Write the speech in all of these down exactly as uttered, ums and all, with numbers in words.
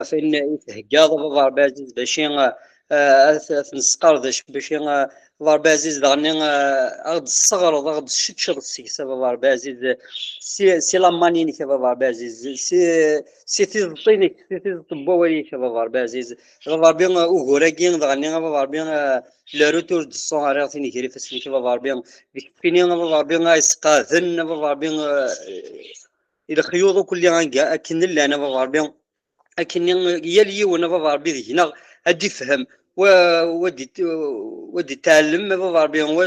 ɣef wayen i theggaḍ, a baba Ṛebbi ɛziz, bac i, eh, eh, ad t-, ad t-nesqerdec, bac i, eh, a baba Ṛebbi ɛziz, daɣen, eh, ad ɣ-d-tesseɣreḍ, ad ɣ-d-tesseččeḍ seg-s, a baba Ṛebbi ɛziz, si, si laman-inek, a baba Ṛebbi ɛziz, si, si tiẓeṭ-inek, si tiẓeṭ n wawal-ik, a baba Ṛebbi ɛziz. A baba Ṛebbi, eh, ugur-agi, daɣen, a baba Ṛebbi, eh, le retour de sang, rriɣ-t-in gar ifassen-ik, a baba Ṛebbi. D keččini, a baba Ṛebbi, ay sqaden, a baba Ṛebbi, eh, i lexyuḍ akk lli anga akken llan, a baba Ṛebbi. Akken yal yiwen, a baba Ṛebbi, deg-neɣ ad d-ifhem, wa, wa d-it-, wa d-itɛellem, a baba Ṛebbi, wa,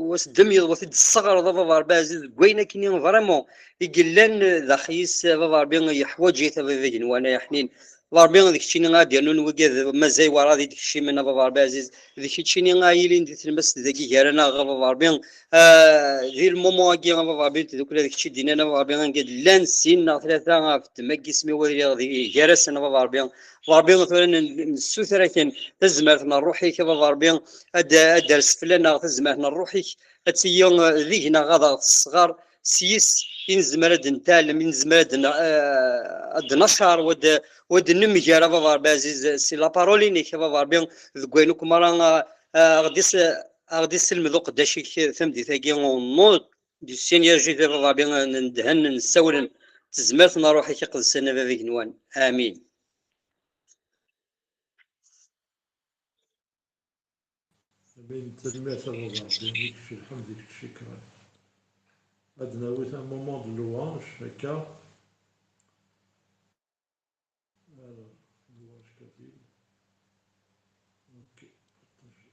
wa s-d-temyeḍ, wa t-id-tesseɣreḍ, a baba Ṛebbi ɛziz, deg wayen akken vraiment i yellan daxel-is, a baba Ṛebbi, yeḥwaǧ-it, a baba igenwan, ay aḥnin. Ṛebbi, d keččini ad d-yernun wigad mazal werɛad i d-kcimen, a baba Ṛebbi ɛziz. D keččini a yilin di tlemmast dagi gar-aneɣ, a baba Ṛebbi. Ah, di lmumu-agi, a baba Ṛebbi, n tdukla d kečč i d-innan, a baba Ṛebbi, anga d-llan sin neɣ tlata ɣef tmaggismi wad lliɣ di gar-asen, a baba Ṛebbi. Baba Ṛebbi, tura n-, nessuter akken tazmert n ṛṛuḥ-ik, a baba Ṛebbi, ad d-, ad d-ters fell-aneɣ tazmert n ṛṛuḥ-ik, ad tili, eh, deg-neɣ, ad aɣ-tesɣer, s yis i nezmer ad d-netɛellem, i nezmer ad d-, eh, ad d-nacer, wa d-, wa d-nemger, a baba Ṛebbi ɛziz, si la parole-inek, a baba Ṛebbi, deg wayen akk merra, eh, eh, aɣ-d-is-, aɣ-d-isselmed uqeddac-ik tameddit-agi, au nom du Seigneur Jésus, a baba Ṛebbi, n-, ndhen, nessawlen, tezmert n ṛṛuḥ-ik iqedsen, a baba igenwan. Amin. Amin, tanemmirt a baba Ṛebbi, deg-k lḥemd, deg-k ccekran. Ad nawi un moment de louange, akka. Alors, louange kabyle. Ok, partage.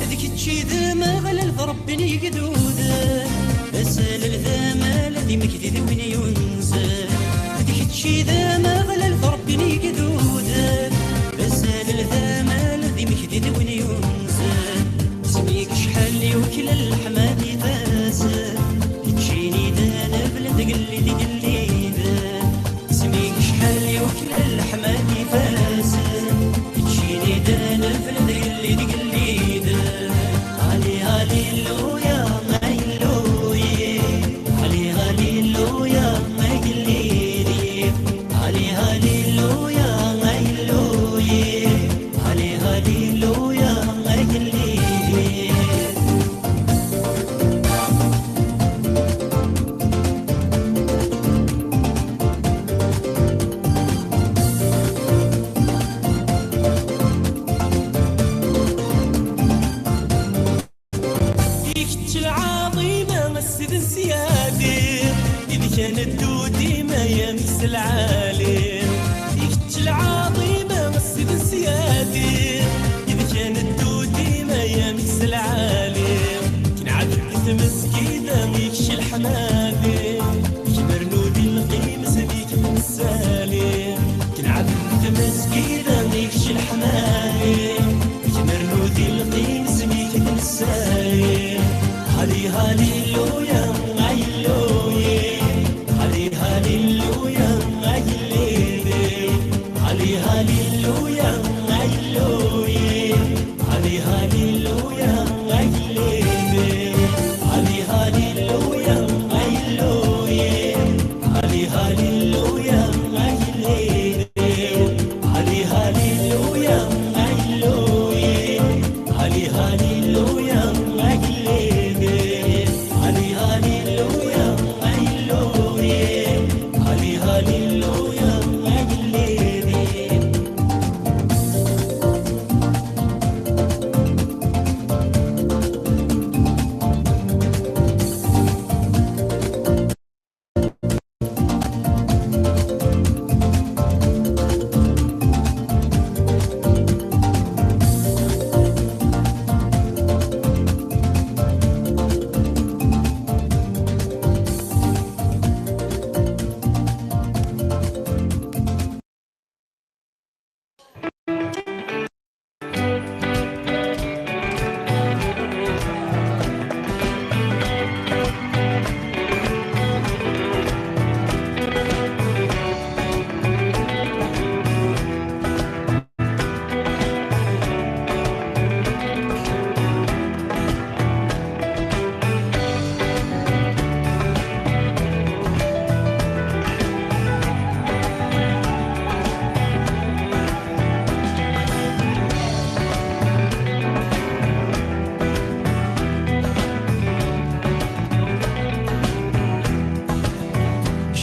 D kečč i d Ameɣlal, d Ṛebbi n yegduden, d asalel, d amal, d imekdi, d win yunzen. D kečč i d Ameɣlal, d Ṛebbi n yegduden, d asalel, d amal, d imekdi, d win yunzen. Isem-ik acḥal yuklal leḥmadi d azal, keččini d anebl, d gellid i gelliden. Isem-ik acḥal yuklal leḥmadi d azal, keččini d anebl, d gellid i gelliden. Ali, haliluya, ayiluyi. Ali, haliluya, agellidi. Ali, haliluya, ayiluyi. Ali, haliluya, agellidi. Ikečč lɛaḍima, a Ssid n syadi, i d-kan ddu dima, ya mselɛali. Ikečč lɛaḍima, a Ssid n syadi, i d-kan ddu dima, ya mselɛali. Kenɛad deg tmesgida, ikečč leḥmadi, kemm rnu di lqim, sami-k nessali. Kenɛad deg tmesgida, ikečč leḥmadi, kemm rnu di lqim, sami-k nessali. Hali, haliluya, ayiluyi. Hali, haliluya, ayiluyi.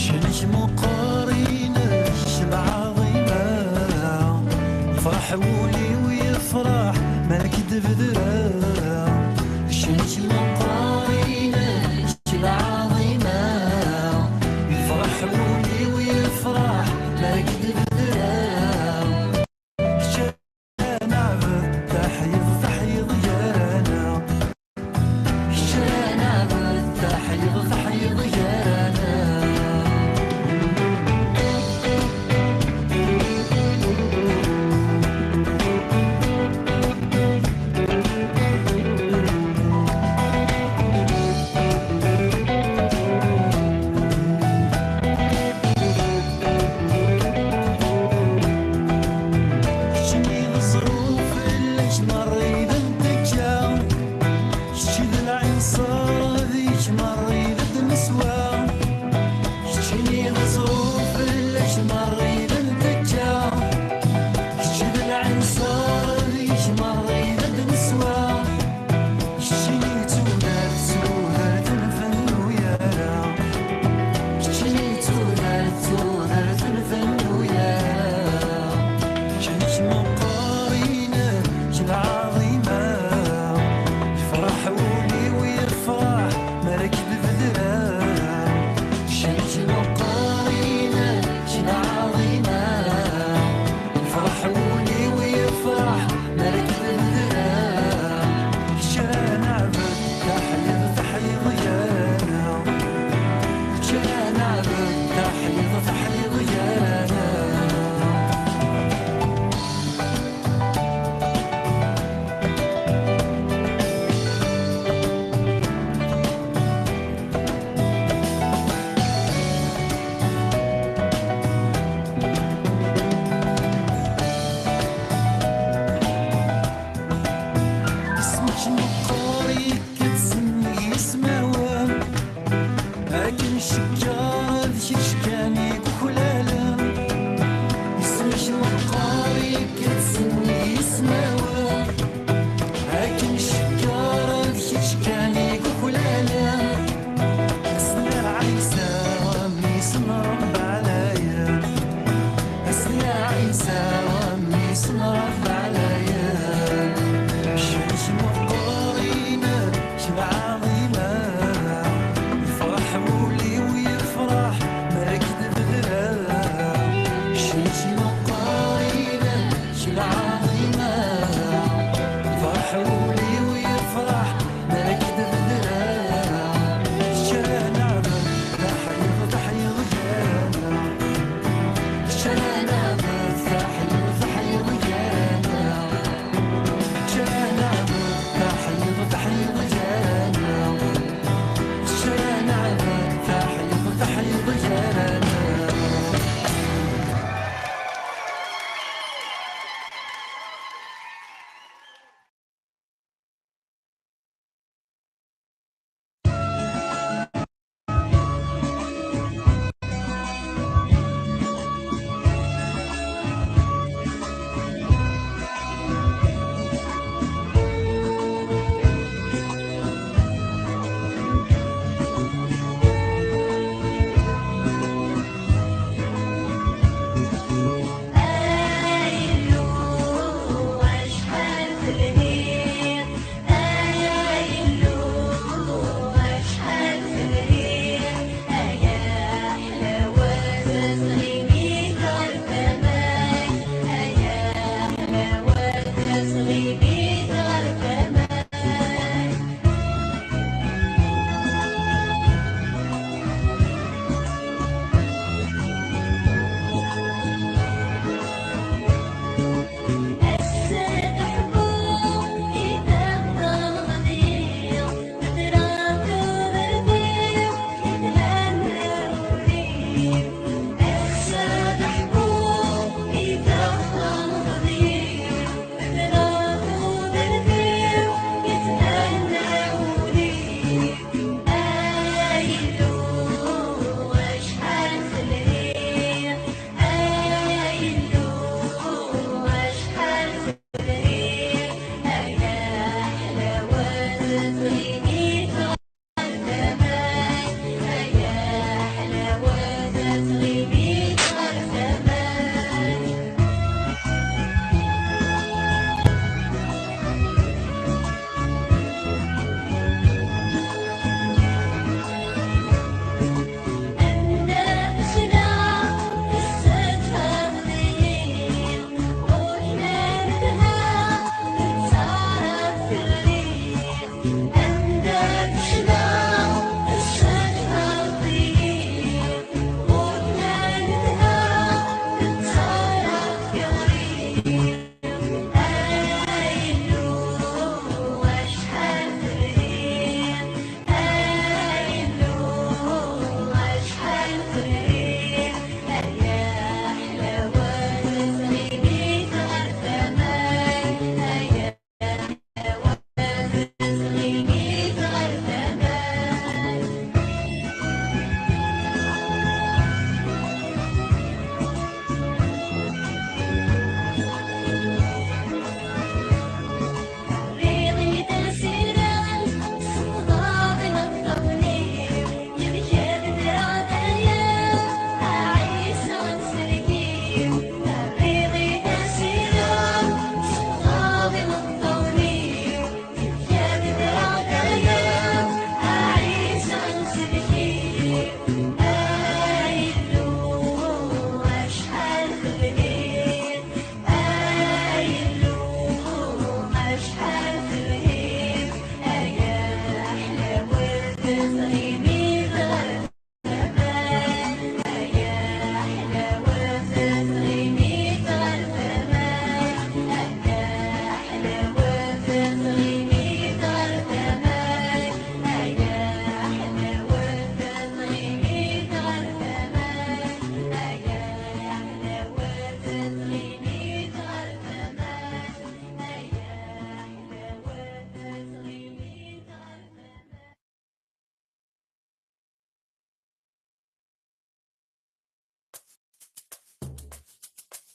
Ccen-ik meqqer, inek lɛaḍima, yefreḥ wul-iw, yefreḥ mi ara k-id-bedreɣ. Ccen-ik meqqer, inek lɛaḍima, yefreḥ wul-iw, yefreḥ mi ara k-id-bedreɣ. Kečč a nɛbed, taḥyuḍ, taḥyuḍ gar-aneɣ. Kečč a nɛbed, taḥyuḍ, taḥyuḍ gar-aneɣ. Keččini d ẓẓruf, fell-ak merra i d nettekka. Kečč d lɛinṣer, deg-k merra i d neswa. Keččini d ẓẓruf, fell-ak merra i d nettekka. Kečč d lɛinṣer, deg-k merra i d neswa. Keččini d tudert, tudert n fennu yara. Keččini d tudert, tudert n fennu yara. Kečč meqqer,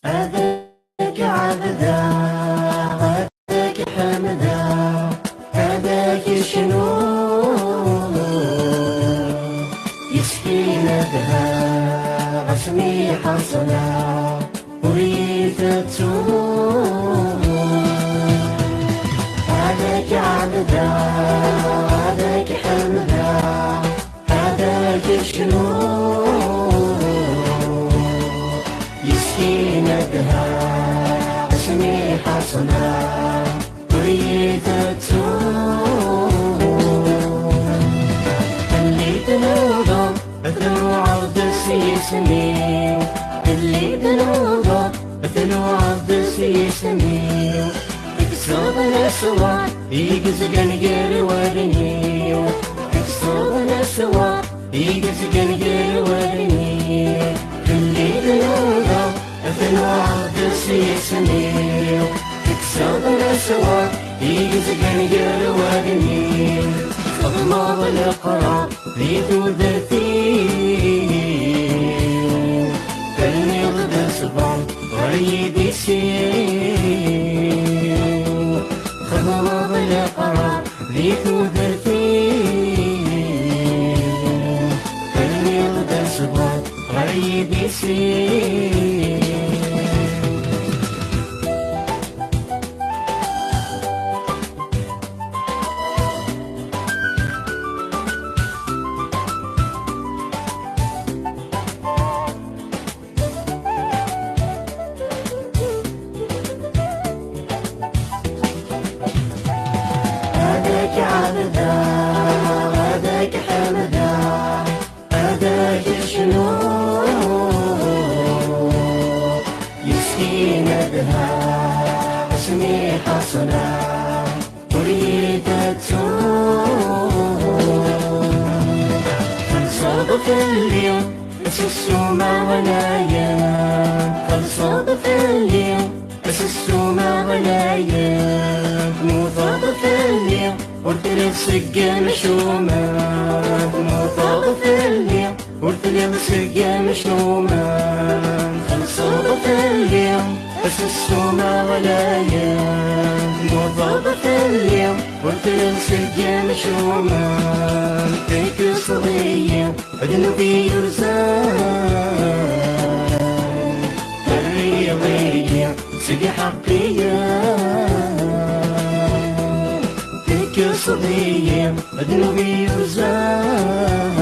Ad k-ɛebdeɣ, ad k-ḥemdeɣ, ad k-cnuɣ. Yes-k i nedheɣ asmi ḥaṣleɣ, ur iyi-tettuɣ. Ad k-ɛebdeɣ, ad k-ḥemdeɣ, ad k-cnuɣ. Yes-k i nedheɣ asmi ḥaṣleɣ, ur iyi-tettuɣ. Fell-i tnudaḍ, tnuɛeḍ-d s yisem-iw. Fell-i tnudaḍ, tnuɛeḍ-d s yisem-iw. Tekkseḍ leswar i yezgan gar wallen-iw. Tekkseḍ leswar i yezgan gar wallen-iw. Fell-i tnudaḍ, tnuɛeḍ-d s yisem-iw. Tekkseḍ leswar i yezgan gar wallen-iw. Txedmeḍ leqrar di tudert-iw, terniḍ-d ṣṣber ɣer yidis-iw. Txedmeḍ leqrar di tudert-iw, terniḍ-d ṣṣber ɣer yidis-iw. Ad k-ɛebdeɣ, ad k-ḥemdeɣ, ad k-cnuɣ. Yes-k i nedheɣ asmi ḥaṣleɣ, ur iyi-tettuɣ. Txellṣeḍ fell-i s ssuma ɣlayen. Txellṣeḍ fell-i s ssuma ɣlayen. Tmuteḍ fell-i, ur telliḍ seg yimcumen. Tmuteḍ fell-i, ur telliḍ seg yimcumen. Txellṣeḍ fell-i s ssuma ɣlayen. Tmuteḍ fell-i, ur telliḍ seg yimcumen. Tekkseḍ-iyi ddnub i yurzan. Terriḍ-iyi seg iḥeqqiyen. Tekkseḍ-iyi ddnub i yurzan.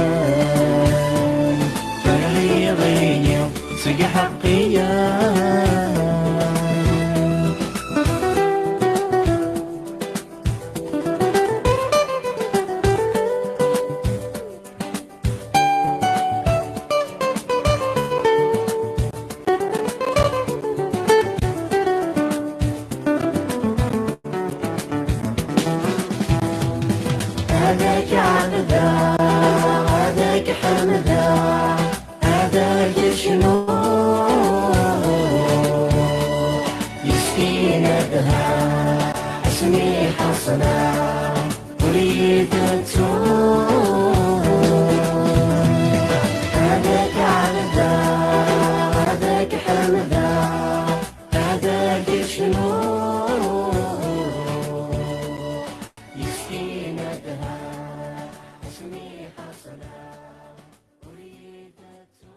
Terriḍ-iyi seg iḥeqqiyen. Ad k-ɛebdeɣ, ad k-ḥemdeɣ, ad k-cnuɣ. Yes-k i nedheɣ asmi ḥaṣleɣ, ur iyi-tettuɣ. Ad k-ɛebdeɣ, ad k-ḥemdeɣ, ad k-cnuɣ. Yes-k i nedheɣ asmi ḥaṣleɣ, ur iyi-tettuɣ.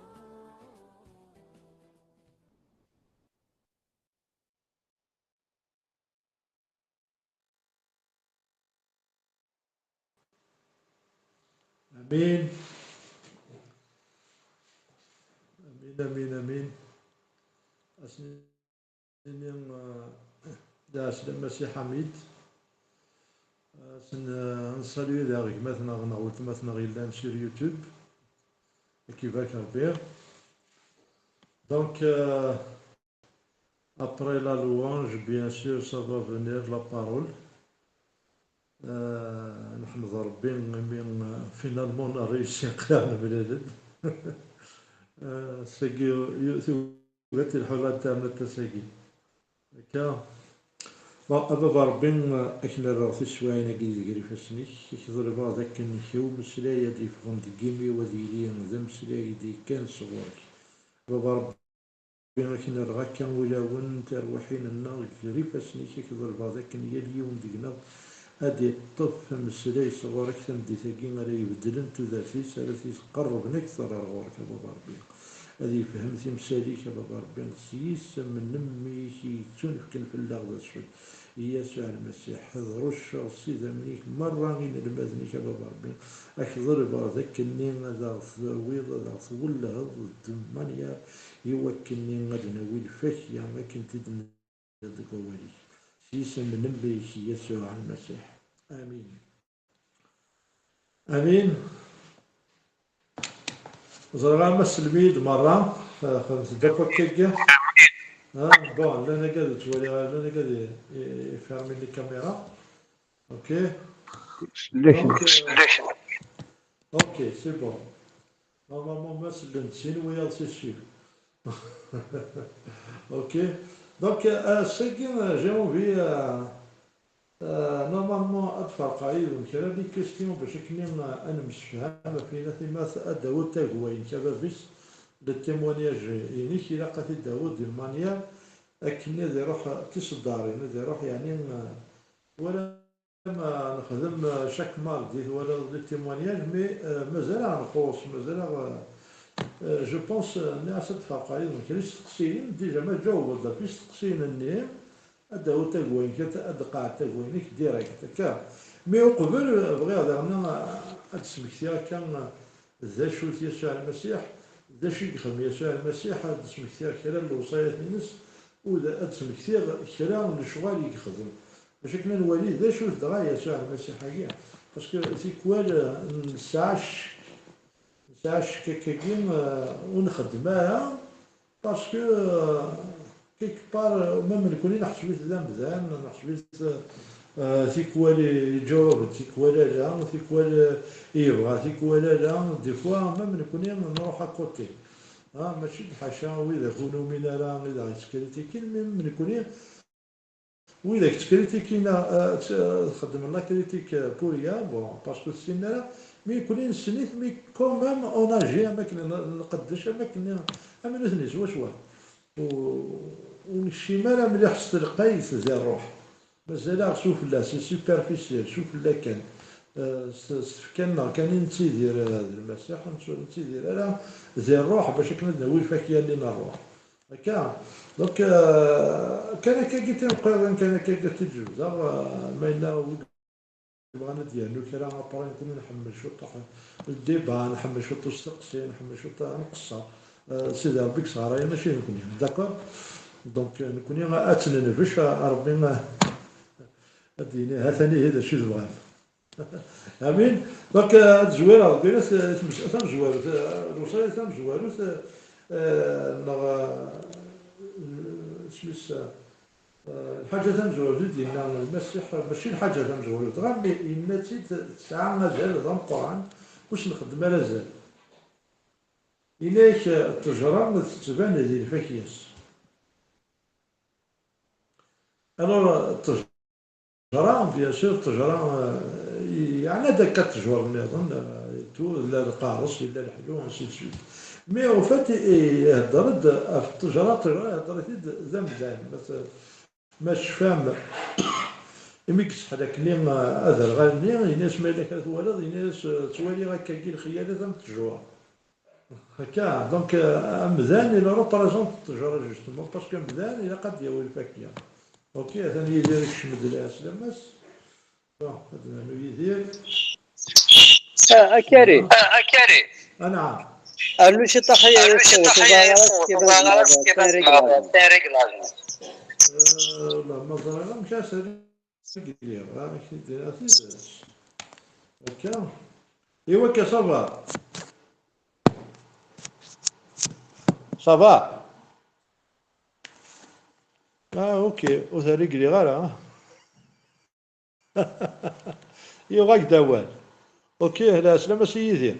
Amin. Amin, amin, amin. Ass-nni, uh, d aɛeslama Si Ḥamid. Ass-n, uh, nsalyu daɣ gma-tneɣ neɣ weltma-tneɣ yellan sur YouTube. Ad k-ibarek Rebbi. Donc, euh, après la louange, bien sûr, ça va venir la parole. Euh, neḥmed Rebbi imi, euh, finalement on a réussi aql-aɣ nemlal-d. Euh, sagi, y-, tuget lḥula n ternet ass-agi. Akka. Bon, a Baba Rebbi, ad k-nerreɣ tiswiɛin-agi di ger ifassen-ik, ad k-ḍelbeɣ d akken kra n umeslay ad d-yeffɣen deg imi-w ad yili d ameslay d-yekkan sɣur-k. A Baba Rebbi, Akken rɣ akka ulawen n terwiḥin-nneɣ gar ifassen-ik, ad k-ḍelbeɣ d akken yal yiwen deg-neɣ ad iṭṭef ameslay sɣur-k tameddit-agi ara ibeddlen tudert-is, ara t-isqerrben akteṛ ar ɣur-k, a Baba Ṛebbi. Ad yefhem timsal-ik, a Baba Ṛebbi, s yisem n Mmi-k i yettunefken fell-aɣ d asfel, i Yasuɛ Lmasiḥ. Ad ṛucceɣ s idammen-ik merra inelmaden-ik, a Baba Ṛebbi. Ad k-ḍelbeɣ d akken-nni ad aɣ-tawiḍ, ad aɣ-twellheḍ d ddemanya i wakken-nni ad nawi lfakya akken t-id-tenniḍ deg wawal-ik. S yisem n Mmi-k Yasuɛ Lmasiḥ. Amin. Amin. Ẓriɣ ama sellem-iyi-d merra, eh, xedmet-d akk akkagi. Ah, bon, llan agad ur ttwaliɣ ara, llan agad i, i, ifermin les caméras. Ok. Donc, euh, ok, c'est bon. Normalement, ma sellen-d sin, wiyaḍ si ssif. Ok. Donc, euh, ass-agi, euh, j'ai envie, euh, euh, normalement, ad ferqeɣ yid-wen kra des questions bac akken, euh, ad nemsefham, ɣef ayen timat ad d-tawiḍ tagwayin, a bab-is, le témoignage-inek, ilaq ad t-id-tawiḍ d'une manière akken ad iruḥ d tiseddarin, ad iruḥ, yeɛni, euh, wala ma nexdem, euh, chaque mardi, twalaḍ, des témoignages, mais, euh, mazal-aɣ nxuṣ, mazal-aɣ, euh, euh, je pense, euh, nniɣ-as ad d-ferqeɣ yid-wen kra isteqsiyen, déjà ma tjawbeḍ ɣef isteqsiyen-nni, ad d-tawiḍ tagwayin, ad d-tqeɛɛed tagwayin-ik direct, akka. Mais uqbel, euh, bɣiɣ daɣen, euh, ad d-smektiɣ akka, euh, d acu-t Yasuɛ Lmasiḥ, d acu i yexdem Yasuɛ Lmasiḥ, ad d-smektiɣ kra n lewṣayat-ines, u d-, ad d-smektiɣ kra n lecɣal i yexdem. Bac akken ad nwali d acu-t dɣa Yasuɛ Lmasiḥ-agi. Parce que tikwal, eh, nesɛa ccek, nesɛa ccek akkagi, eh, ur nxeddem ara, parce que, euh, quelque part, euh, même nekkni neḥseb-it d amdan, neḥseb-it, euh, tikwal iǧawab-d, tikwal ala, tikwal, euh, yebɣa, tikwal ala. Des fois, même nekkni nruḥ à côté. Ah, mačči d ḥaca widak ur numin ara i d aɣ-yettkritikin, même nekkni widak ttkritikin, euh, tt-, euh, xeddmen la critique, euh, pour rien, bon, parce que ur ssinen ara, mais nekkni nessen-it, mais quand même on agit am akken n-, nqeddec, am akken, am nutni swaswa. Ur, ur nekcim ara mliḥ s telqayt di ṛṛuḥ. Mazal-aɣ sufella, c'est superficiel, sufella kan. Eh, s, s tfekka-nneɣ kan i nettidir, eh, d Lmasiḥ, ur nettru-, ur nettidir ara di ṛṛuḥ bac akken ad nawi lfakya-nni n ṛṛuḥ. Akka, donc, eh, kan akkagi tineqqiḍin, kan akkagi tiǧebdeɣ, eh, ma yella wid yebɣan ad d-yernu kra, après nekkni nḥemmel ciṭuḥ le débat, nḥemmel ciṭuḥ usteqsi, nḥemmel ciṭuḥ ad nqeṣṣer. Euh, Sidi Ṛebbi yesɣaray, mačči d nekkni. D'accord? Donc, euh, nekkni ad tt-nenbec, euh, Ṛebbi, euh, ad d-yini, ha-t-an ihi d acu i tebɣam. Amin. Donc, euh, ad zwireɣ deg wayla, euh, tmes-, tamezwarut, euh, lewṣayat tamezwarut, euh, euh, neɣ, euh, isem-is, euh, Eh, lḥaǧa tamezwarut i d-yenna Lmasiḥ, mačči lḥaǧa tamezwarut, dɣa mi yenna-tt-id, tesɛa azal d ameqqran, ur s-nxeddem ara azal. Yenna-yak, eh, ttejra tettban di lfakya-s. Alors, ttejra, bien sûr, ttejra, eh, yeɛna-d akka ttejur nniḍen, eh, et tout, yella lqares, yella leḥlu, ainsi de suite. Mais, au fait, i-, ihedder-d ɣef ttejra, ttejra ihedder-it-id d amdan. Ma t-, Ma tecfam, imi yesseḥla akkenni aderɣal-nni, yenna-yas, ma yella kra twalaḍ, yenna-yas, ttwaliɣ akkagi lxeyalat am ttjur. Akka, donc, euh, amdan, il représente ttjur, justement, parce que amdan, ilaq ad d-yawi lfakya. Ok, atan Yidir ikcem-d, lɛeslama-s. Bon, ad nernu Yidir. Ah, a Karim. Ah, a Karim. Anɛam. Rnu ciṭaḥ i ṣṣut, ur ẓriɣ ara s kif ad ẓmeɣ, c'est un réglage. Euh, والله ما ظهر لهم شي سيري، ها، كي دير عزيز. هكا. ايوا كا، ça va. Ça va. Ah, ok. Ur t-régleɣ ara, ha. Yuɣ-ak-d awal. Ok, lɛeslama-s a Yidir.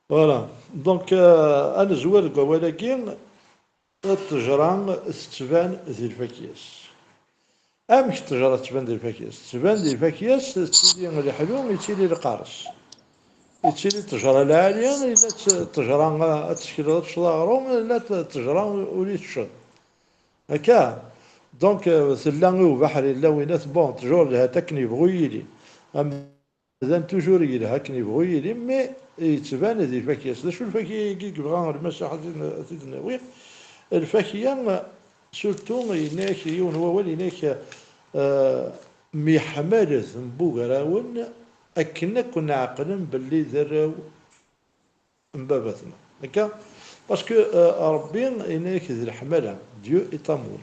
Voilà. Donc, euh, ad nezwir deg wawal-agi, ttejra tettban di lfakya-s. Amek ttejra tettban di lfakya-s? Tettban di lfakya-s, tettili leḥlu, yettili lqares. Yettili ṭṭejra lɛali, yella ṭ-, ṭṭejra, ad tekleḍ ad teččeḍ aɣrum, yella ṭ-, ṭṭejra ur itecceḍ. Akka. Donc, euh, tella i ubeḥri, lawinat, bon, toujours lhat akken yebɣu yili. Amdan toujours yelha akken yebɣu yili, mais yettban di lfakya-s. D acu lfakya-agi i yebɣa Lmasiḥ ad t-id-, ad t-id-nawi? Lfakya, surtout, yenna-yak yiwen wawal, yenna-yak, euh, myeḥmalet mbugrawen akken akk neɛqlen belli d arraw n baba-tneɣ. Akka? Parce que, euh, Ṛebbi yenna-yak d leḥmala, Dieu est amour.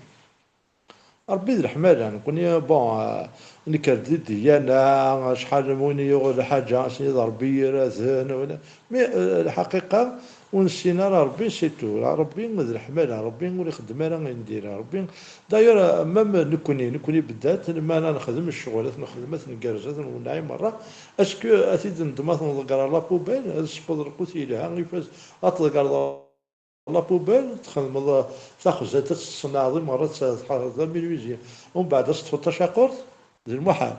Ṛebbi d leḥmala, nekkni, bon, euh, nekker-d di ddiyana, acḥal n win yuɣ lḥaǧa, ass-nni d Ṛebbi i iraden, wala. Mais, euh, lḥaqiqa, ur nessin ara Ṛebbi, c'est tout. Ṛebbi d leḥmala, Ṛebbi ur ixeddem ara ayen diri. Ṛebbi, d'ailleurs, même nekkni, nekkni beddat, lmana nexdem ccɣel, ad t-nexdem, ad t-ngerrez, ad t-nwenneɛ i merra, est-ce que ad t-id-neddem, ad t-nḍegger ɣer la poubelle, ad tessefḍeḍ lqut yelha, ifaz, ad tḍeggreḍ la poubelle, txedmeḍ, eh, taxzant, ad tt-tṣenɛeḍ i merra, ad tt-, tḥerreḍ d amiluzi. Umbeɛd ad teṭṭfeḍ tacaqurt, d lmuḥal.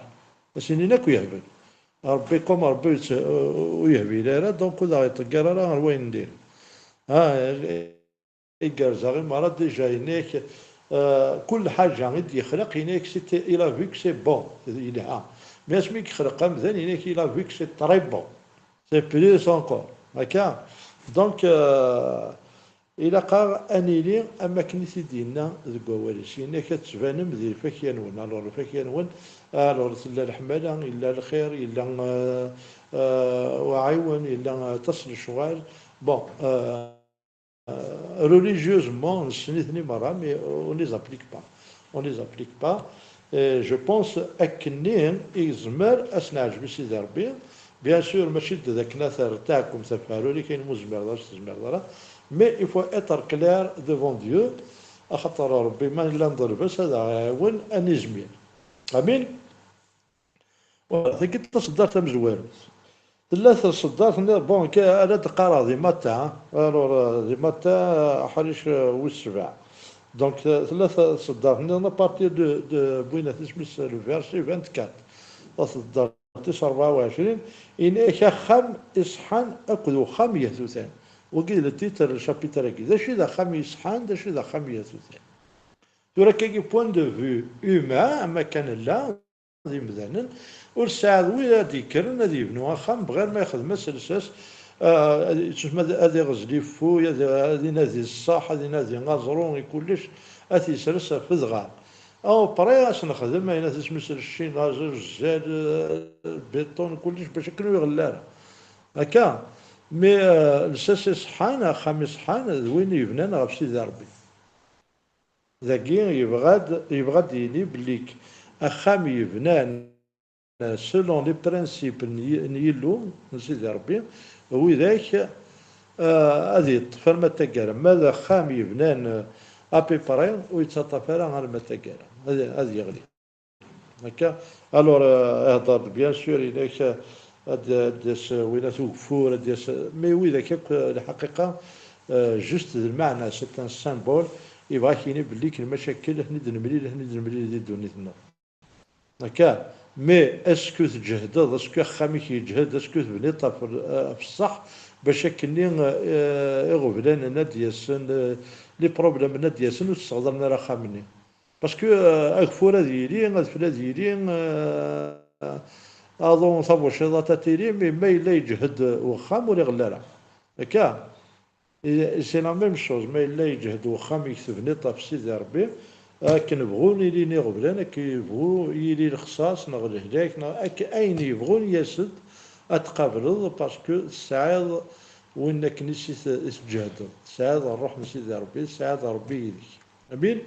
Ad s-inin akk yehbel. Ṛebbi, comme Ṛebbi ur yehbil ara, donc ur aɣ-iṭegger ara ɣer wayen n diri. Ha, igerrez-aɣ i merra, déjà, yenna-yak, eh, kul ḥaǧa i d-yexleq, yenna-yak, c'est, il a vu que c'est bon, yelha. Mais asmi i yexleq amdan, yenna-yak, il a vu que c'est très bon. C'est plus encore. Akka. Donc, euh, ilaq-aɣ ad nili am wakken i t-id-yenna deg wawal-is. Yenna-k ad tettbanem di lfakya-nwen. Alors, lfakya-nwen, alors, tella leḥmala, yella lxir, yella, euh, euh, uɛiwen, yella, euh, aṭas n lecɣal. Bon, euh, religieusement, nessen-iten i merra, mais on les applique pas. On les applique pas. Et je pense, akkenni i yezmer ad s-neɛǧeb i Sidi Ṛebbi. Bien sûr, mačči d akken ad terr taɛkemt ɣef uɛrur-ik, ayen ur zmireḍ ara, ur s-tezmireḍ ara. Mais il faut être clair devant Dieu, axaṭer Ṛebbi, ma nella nḍelb-as, ad aɣ-iɛiwen ad nizmir. Amin. Voilà, tagi d taṣeddart tamezwarut. Tella taṣeddart-nni, bon, ka-, ara d-qqareɣ di matin, alors, euh, di matin, euh, aḥric, euh, wis sebɛa. Donc, euh, tella taṣeddart-nni, à partir de, de, win isem-is, le verset vingt-quatre. Taṣeddart tis rebɛa u ɛecrin, yenna-ak axxam iṣeḥḥan akked uxxam yehtutan. Wagi d le titre n le chapitre-agi. D acu i d axxam iṣeḥḥan, d acu i d axxam yehtutan? Tura, akkagi, point de vue humain, am akka nella, d imdanen, ur tesɛiḍ wid ad d-yekkren ad yebnu axxam bɣir ma yexdem-as lsas, ah, ad, ad, ad iɣzel iffuy, ad, ad inadi ṣṣeḥ, ad inadi aẓru i kullec, ad t-yesres ɣef udɣar. Après, ad s-nexdem ayen ad isem-is lcin, aẓ-, uzzal, eh, béton, kullec, bac akken ur iɣelli ara. Akka, mi, eh, lsas iṣeḥḥan, axxam iṣeḥḥan, d win yebnan ɣef Sidi Ṛebbi. Dagi yebɣa-d, yebɣa ad d-yini belli k-, axxam yebnan selon les principes n yi-, n Yillu, n Sidi Ṛebbi, widak, eh, ad yeṭṭef arma d taggara. Ma d axxam yebnan, eh, à peu près, ur yettaṭṭaf ara arma d taggara. Ad, ad yeɣli. Akka, alors, eh, ihedder-d, bien sûr, yenna-k, eh, ad, ad d-yas winat ugeffur, ad d-yas, mais widak akk, eh, lḥaqiqa, eh, juste d lmeɛna, c'est un symbole, yebɣa ad k-yini belli k-, lmacakel, akken i d-nemlil, akken i d-nemlil di ddunit-nneɣ. Akka, mais est-ce que tǧehdeḍ, est-ce que axxam-ik yeǧhed, est-ce que tebniḍ ɣef, eh, ɣef ṣṣeḥ, bac akkenni, eh, iɣeblan-nni ad d-yasen, eh, les problèmes-nni ad d-yasen, ur tesseɣdalen ara axxam-nni? Parce que, euh, ageffur ad yili, adfel ad yili, euh, aḍu, tabuciḍant ad tili, mais ma yella yeǧhed wexxam, ur iɣelli ara. Akka, i-, c'est la même chose. Ma yella yeǧhed wexxam i tebniḍ ɣef Sidi Ṛebbi, akken bɣun ilin iɣeblan, akken yebɣu yili lexṣaṣ neɣ lehlak, neɣ ak-, ayen yebɣun yas-d, ad tqableḍ, parce que tesɛiḍ win akken i s-, i tǧehdeḍ. Tesɛiḍ ṛṛuḥ n Sidi Ṛebbi, tesɛiḍ Ṛebbi yid-k. Amin?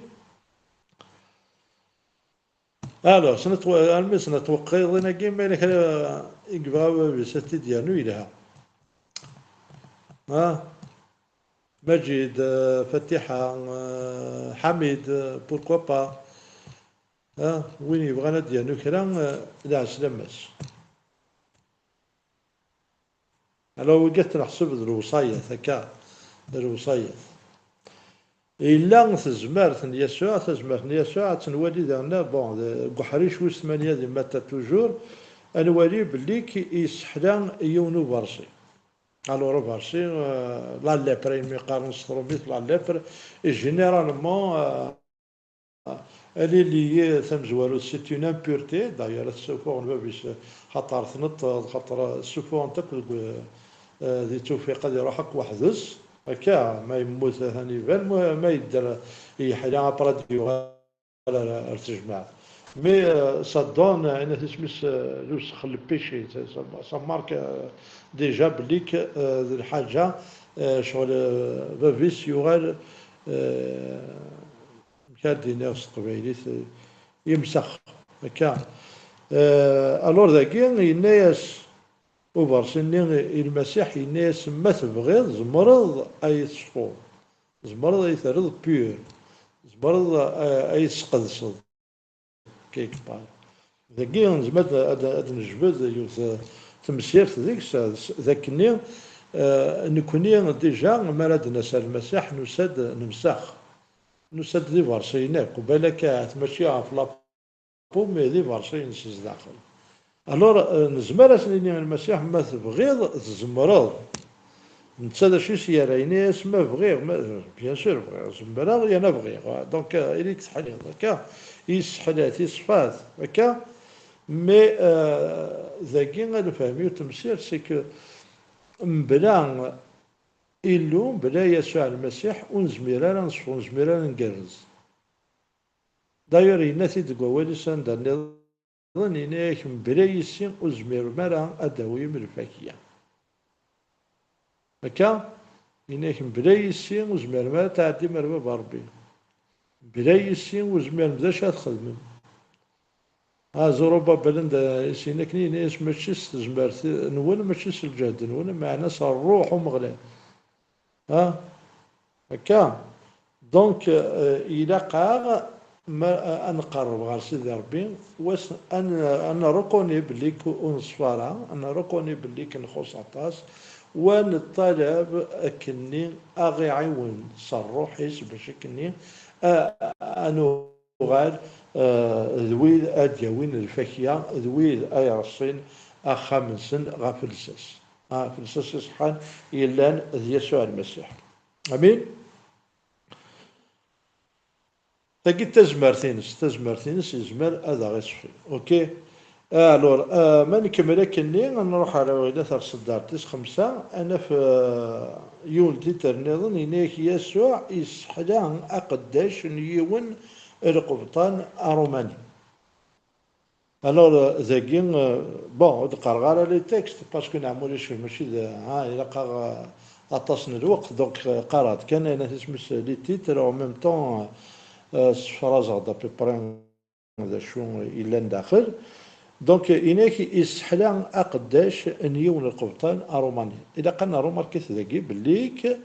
Alors, snat wa-, armi snat tweqqiḍin-agi, ma yella kra i yebɣa baba-s ad t-id-yernu, yelha. Ha? Maǧid, eh, Fatiḥa, eh, Ḥamid, eh, pourquoi pas? Ha? Win yebɣan ad d-yernu kra, eh, lɛeslama-s. Alors, wigi ad t-neḥseb d lewṣayat, akka, d lewṣayat. Yella tezmert n Yasuɛ, tazmert n Yasuɛ ad tt-nwali daɣen, bon, deg uḥric wis tmanya di Matta toujours, ad nwali belli k-, yesseḥla yiwen uberṣi. Alors, aberṣi, euh, la lèpre, ayen mi qqaren s trumit la lèpre, et généralement, euh, elle est liée tamezwarut, c'est une impureté, d'ailleurs, ad tessufuɣen bab-is, xaṭer tneṭṭeḍ, xaṭer ssufuɣen-t akk deg, euh, di tewfiq ad iruḥ akk weḥd-s, akka, ma yemmut atan iban, ma, ma yedder yeḥla, après ad yuɣal ar, ar tejmaɛt. Mais, euh, ça donne, euh, ayen isem-is, euh, d usexlepici, ça, ça, ça marque, euh, déjà belli k-, euh, d lḥaǧa, euh, ccɣel, euh, bab-is yuɣal, euh, amek ara d-iniɣ s teqbaylit, euh, yemsex, akka. Euh, alors dagi, yenna-yas uberṣi-nni i Lmasiḥ, yenna-yas: "Ma tebɣiḍ, tzemreḍ ad yi-teṣfuḍ." Tzemreḍ ad yi-terreḍ pur. Tzemreḍ a-, a yi-tesqedseḍ. Quelque part. Dagi nezmer ad, ad, ad nejbed yiwet, eh, temsirt deg-s, eh, d akkenni, eh, nekni déjà, mi ara d-nas ar Lmasiḥ, nusa-d nemsex. Nusa-d d iberṣiyen akk, balak ahat mačči ɣef la peau, mais d iberṣiyen s zdaxel. Alors, euh, nezmer ad s-nini i Lmasiḥ: "Ma tebɣiḍ, tzemreḍ." Netta d acu i s-yerra? Yenna-yas: "Ma bɣiɣ, ma, bien sûr, bɣiɣ, zemreɣ, yerna bɣiɣ." Donc, euh, ili-k teḥliḍ, akka, yesseḥla-t, yeṣfa-t, akka. Mais, euh, dagi, ad nefhem yiwet temsirt, c'est que mebla Illu, mebla Yasuɛ Lmasiḥ, ur nezmir ara ad neṣfu, ur nezmir ara ad ngerrez. D'ailleurs, yenna-t-id deg wawal-is anda nniḍen, yenna-yak: "Mebla yis-i ur tezmirem ara ad d-tawim lfakya." Akka, yenna-yak: "Mebla yis-i ur tezmirem ara ad tɛeddim ar baba Ṛebbi. Mebla yis-i ur tezmirem d acu ad txedmem." Ah, Zerubabel, anda i s-yenna akken, yenna-yas: "Mačči s tezmert-nwen, mačči s lǧehd-nwen, meɛna s Ṛṛuḥ Umeɣlal." Ha? Akka. Donc, euh, ilaq-aɣ ma, ad nqerreb ɣer Sidi Ṛebbi, was, ad n-, ad nṛukuni belli k-, ur neṣfi ara, ad nṛukuni belli k-, nxuṣ aṭas, wa neṭṭalab akkenni aɣ-iɛiwen s ṛṛuḥ-is bac akkenni a, a nuɣal, euh, d wid ad d-yawin lfakya, d wid ay ireṣṣin axxam-nsen ɣef lsas. Ah, ɣef lsas iṣeḥḥan yellan d Yasuɛ Lmasiḥ. Amin. Tagi d tazmert-ines, tazmert-ines yezmer ad aɣ-iṣeffi. Ok? Alors, euh, ma nkemmel akkenni, ad nruḥ ar Awilat ɣer tseddart tis xemsa, ad naf, euh, yiwen titre nniḍen, yenna-yak: "Yasuɛ yesseḥla aqeddac n yiwen lqebṭan aṛumani." Alors, euh, dagi, euh, bon, ur d-qqareɣ ara les textes, parce que neɛma ulac, mačči d, ha, ilaq-aɣ, euh, aṭas n lweqt, donc, euh, qqareɣ-d kan ayen isem-is les titres, en même temps, euh, ssefrazeɣ-d à peu près d acu yellan daxel. Donc, yenna-yak: "Yesseḥla aqeddac n yiwen lqebṭan aṛumani." Ilaq ad nṛumarkit dagi belli k-,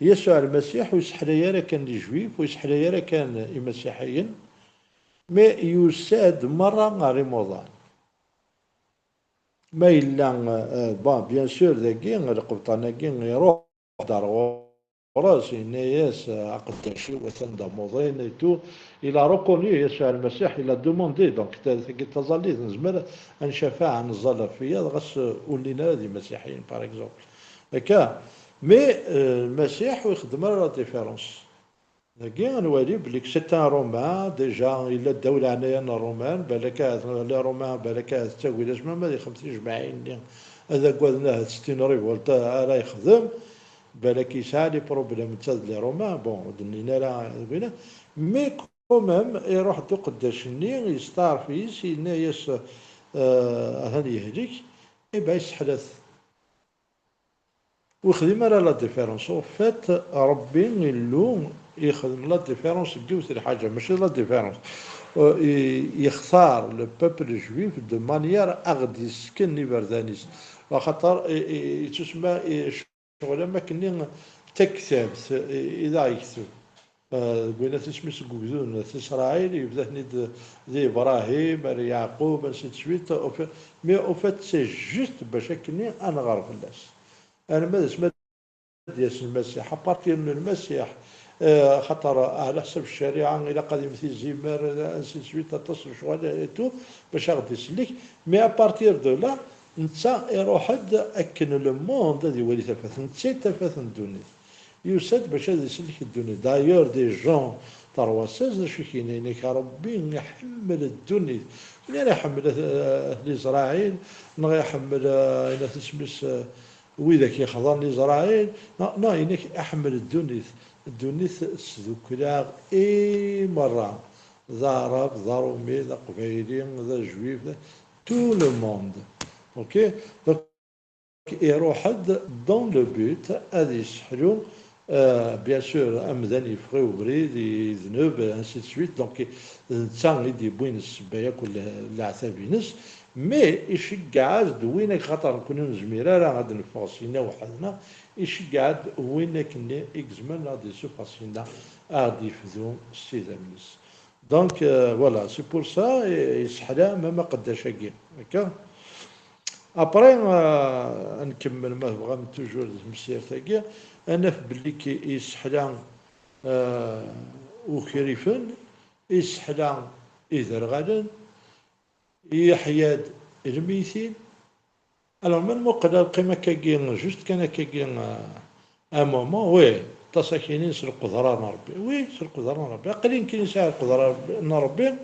Yasuɛ Lmasiḥ ur yesseḥlay ara kan les Juifs, ur yesseḥlay ara kan imasiḥiyen, mais yusa-d merra ɣer imuḍan. Ma yella, euh, bon, bien sûr, dagi, lqebṭan-agi iruḥ-d ar ɣur-s, yenna-yas, euh, "Aqeddac-iw atan d amuḍin et tout." Il a reconnu Yasuɛ Lmasiḥ, il a demandé, donc, ta-, tagi d taẓallit, nezmer ad ncafeɛ, ad neẓẓal ɣef wiyaḍ, ɣas, euh, ur llin ara d imasiḥiyen, par exemple. Akka, mais, euh, Lmasiḥ ur ixeddem ara la différence. Dagi, ad nwali belli c'est un Romain, déjà, yella ddaw leɛnaya n Ṛṛuman, balak ahat, les Romains, balak ahat ttagin-as, ma ad ixdem tijmaɛin-nni, ad agaden ahat c'est une révolte ara yexdem, balak yesɛa les problèmes netta d les Romains, bon, ur d-nnin ara deg winna, mais quand même, iruḥ-d uqeddac-nni, yesteɛṛef yis, yenna-yas, euh, atan yehlik, eh ben, yesseḥla-t. Ur yexdim ara la différence. Au fait, Ṛebbi Illu yexdem la différence deg yiwet lḥaǧa, mačči la différence. Euh, i-, yextar le peuple juif de manière a ɣ-d-yessken iberdan-is. Axaṭer i, i, yettusemma i, ccɣel am akkenni d taktabt i, i d aɣ-yekteb. Euh, deg winna tismi seg ugdud n At Isṛayil, yebda-ten-id d Ibrahim, ar Yeɛqub, ainsi de suite. Au fait, mais au fait, c'est juste bac akkenni ad nɣer fell-as. Arma d asmi ad d-yas Lmasiḥ, à partir n Lmasiḥ, Eh, xaṭer ɛla ḥsab ccariɛa ilaq ad yemmet izimer, ainsi de suite, aṭas n lecɣal et tout, bac a ɣ-d-isellek. Mais à partir de là, netta iruḥ-d akken le monde ad iwali tafat, netta i tafat n ddunit. Yusa-d bac ad isellek ddunit. D'ailleurs, des gens terwa-s d acu i k-yenna, yenna-k Ṛebbi iḥemmel ddunit. Mi ara iḥemmel, eh, ahli Isṛayil, neɣ iḥemmel, eh, ayen isem-is, eh, widak yexḍan Isṛayil, neɣ, neɣ yenna-k iḥemmel ddunit. Ddunit tesdukel-aɣ i merra. D Aɛrab, d Aṛumi, d Aqbayli, d Ajwif, tout le monde. Ok? Donc, iruḥ-d dans le but ad yesseḥlu, euh, bien sûr, amdan yeffeɣ i ubrid, yedneb, ainsi de suite. Donc, d netta i d-yewwin ssebba yakk n le-, leɛtab-ines, mais iceggeɛ-as-d win ak-, xaṭer nekkni ur nezmir ara ad neffeɣ syenna weḥd-neɣ, iceggeɛ-d win akken i izemren ad d-isuffeɣ syenna, ad d-yefdu s idammen-is. Donc, euh, voilà, c'est pour ça, i-, yesseḥla même aqeddac-agi. Akka? Après, euh, ad nkemmel ma tebɣam toujours di temsirt-agi, ad naf belli ki-, yesseḥla, euh, ukrifen, yesseḥla iderɣalen, yeḥya-d lmeytin. Alors, ma nmuqel lqim akkagi, juste kan akkagi, euh, un moment, oui, aṭas akinin s lqudra n Ṛebbi. Oui, s lqudra n Ṛebbi. Aql-i nekkini sɛiɣ lqudra n Ṛebbi,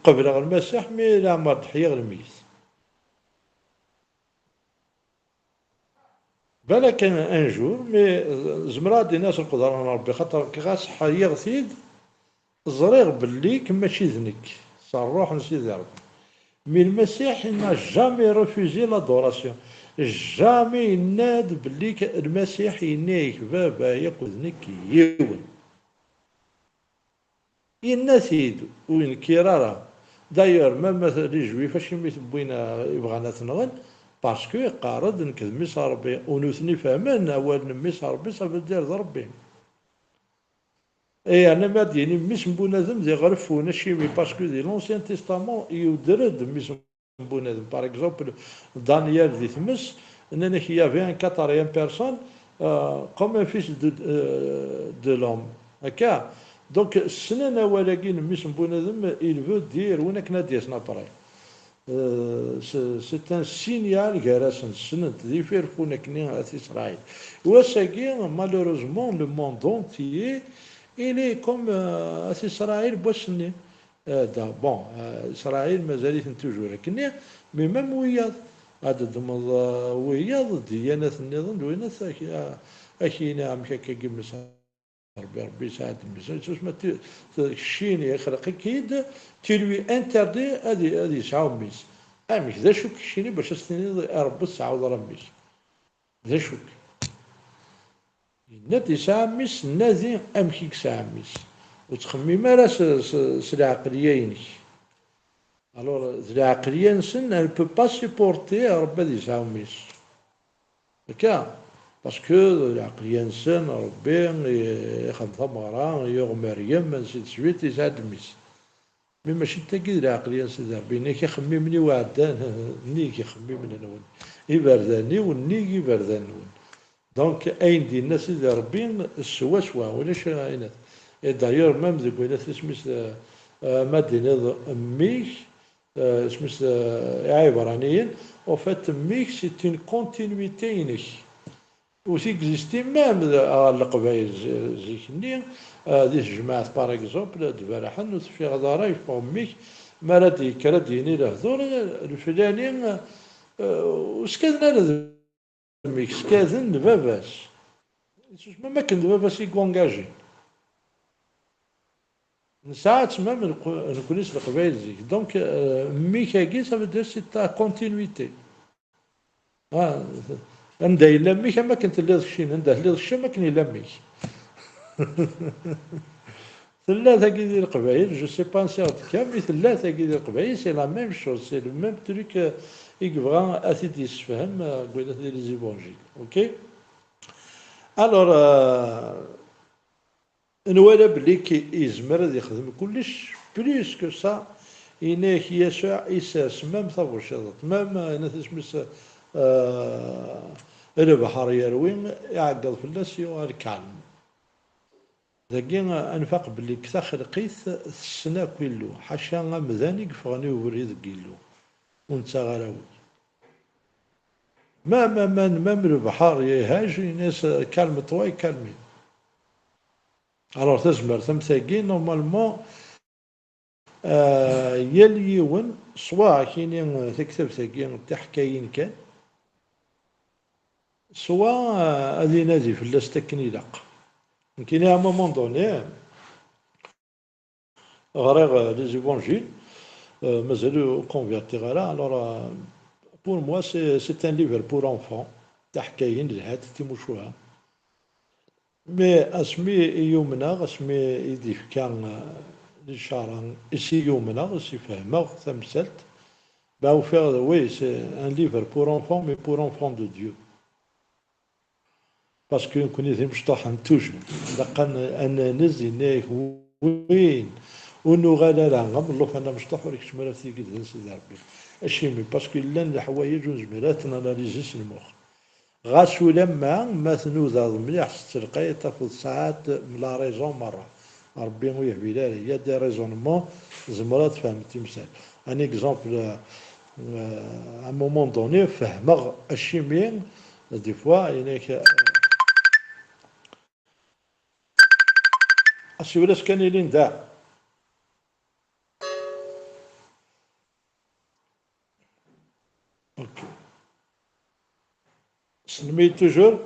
qebleɣ Lmasiḥ, mi leɛmer d-ḥyiɣ lmeyt. Balak un, un jour, mais, euh, zemreɣ ad d-iniɣ s lqudra n Ṛebbi, xaṭer ɣas ḥyiɣ-t-id, ẓriɣ belli mačči d nekk, s ṛṛuḥ n Sidi Ṛebbi. Mais Lmasiḥ, il n'a jamais refusé l'adoration. Jamais yenna-d belli k-, Lmasiḥ yenna-yak, Baba, yakk d nekk yiwen. Yenna-t-id, ur yenkir ara. D'ailleurs, même les Juifs, acimi t-wwin, euh, i bɣan ad t-nɣen, parce que yeqqar-d, nekk d mmi-s n Ṛebbi, u nutni fehmen awal n mmi-s n Ṛebbi, ça veut dire d Ṛebbi. Et yerna ma d-yini mmi-s n bunadem d iɣrefun, acimi, parce que di l'Ancien Testament, yuder-d mmi-s n bunadem. Par exemple, Daniel di tmes, nnan-ak, il y avait un quatrième personne, euh, comme un fils de, euh, de l'homme. Akka. Donc, ssnen awal-agi n mmi-s n bunadem, il veut dire, win akken ad d-yasen après. Euh, c'est, c'est un signal gar-asen, ssnen-t, d ifirfun akkenni at Isṛayil. Wass-agi, malheureusement, le monde entier, il est comme, euh, at Isṛayil n wass-nni. Euh, da, bon, euh, Isṛayil mazal-iten toujours akkenni, mais même wiyaḍ, ad d-ddmeḍ, euh, wiyaḍ, ddiyanat nniḍen, d winat, ak-, euh, ak-yini amek akka i yemmes Ṛebbi, Ṛebbi yesɛa-d mmi-s. Yettwasemma ti-, ti-, keččini ixleq-ik-id, tu lui interdis ad, ad yesɛu mmi-s. Amek, d acu keččini bac as-tiniḍ a Ṛebbi tesɛuḍ ara mmi-s? D acu-k? Yenna-d yesɛa mmi-s, nadi amek i yesɛa mmi-s. Ur ttxemmim ara s, s, s lɛeqliya-inek. Alors, d lɛeqliya-nsen, elle ne peut pas supporter Ṛebbi ad yesɛu mmi-s. Akka, parce que d lɛeqliya-nsen, Ṛebbi i-, ixdem tameɣra, yuɣ Meryem, ainsi de suite, yesɛa-d mmi-s. Mais mačči d tagi d lɛeqliya n Sidi Ṛebbi, nnig ixemmimen-iw ɛeddan, nnig ixemmimen-nwen. Iberdan-iw, nnig iberdan-nwen. Donc, ayen d-yenna Sidi Ṛebbi, swaswa, ulac ayen. Et d'ailleurs, même deg wayen isem-is, euh, euh, ma d-tiniḍ mmi-k, euh, isem-is, euh, Iɛibṛaniyen, en fait, mmi-k, c'est une continuité-inek. Ur t-existi même ɣer Leqbayel zi-, zik-nni, euh, di tejmaɛt, par exemple, ad d-berrḥen, ur teffiɣeḍ ara, yeffeɣ mmi-k, mi ara d-yekker ad d-yini lehdur, leflani, euh, ur skaden ara d mmi-k, skaden d baba-s. Yesusem am akken d baba-s i yengajin. Nesɛa-tt même nequ-, nekkni s Leqbayel zik. Donc, euh, mmi-k-agi, ça veut dire c'est ta continuité. Ah, anda yella mmi-k, am akken telliḍ keččini, anda telliḍ kečči, am akken yella mmi-k. Tella tagi di Leqbayel, je sais pas ansi ɣ-d-tekka, mais tella tagi di Leqbayel, c'est la même chose, c'est le même truc, euh, i yebɣa ad t-id-yessefhem, euh, deg wayen at les évangiles. Ok? Alors, euh, nwala belli k-, yezmer ad yexdem kullec, plus que ça, yenna-yak Yasuɛ isers même tabuciḍant, même, euh, yenna-t isem-is, euh, lebḥer yerwi, iɛeggeḍ fell-as, yuɣal calme. Dagi, ad nfaq belli deg taxelqit tessen akk Illu, ḥaca amdan i yeffɣen i ubrid deg Illu, ur nettaɣ ara awal. Même, même, même lebḥer yehaj, ini-as, calme-toi et calme. Alors, tazmert am tagi, normalement, euh, yal yiwen, soit ad k-yini, euh, taktabt-agi d tiḥkayin kan, soit, euh, ad inadi fell-as akken ilaq. Nekkini, à un moment donné, ɣriɣ, euh, les évangiles, euh, mazal ur convertiɣ ara. Alors, euh, pour moi, c'est, c'est un livre pour enfants, tiḥkayin, lhat, timucuha. Mais asmi i yumneɣ, asmi i d-ifka, euh, licara, i s-i yumneɣ, i s-ifehmeɣ tamsalt, ben, ufiɣ, oui, c'est un livre pour enfants, mais pour enfants de Dieu. Parce que nekkni d imecṭuḥen toujours. Ilaq ad n-, ad nanez yenna-yak win ur nuɣal ara am llufan amecṭuḥ ur ikeččem ara f tigdi n Sidi Ṛebbi. Acimi? Parce que llan leḥwayeǧ ur nezmir ara ad t-nanalizi s lmux. Ɣas ulamma ma tnudaḍ mliḥ s telqay, tafeḍ saɛat la raison merra. Ṛebbi ur yehbil ara, il y a des raisonnements, tzemreḍ ad tfehmeḍ timsal. Un exemple, euh, à un moment donné, fehmeɣ acimi, des fois, yenna-k, euh, asiwel-as kan i Linda. Ok. Tessnem-iyi toujours?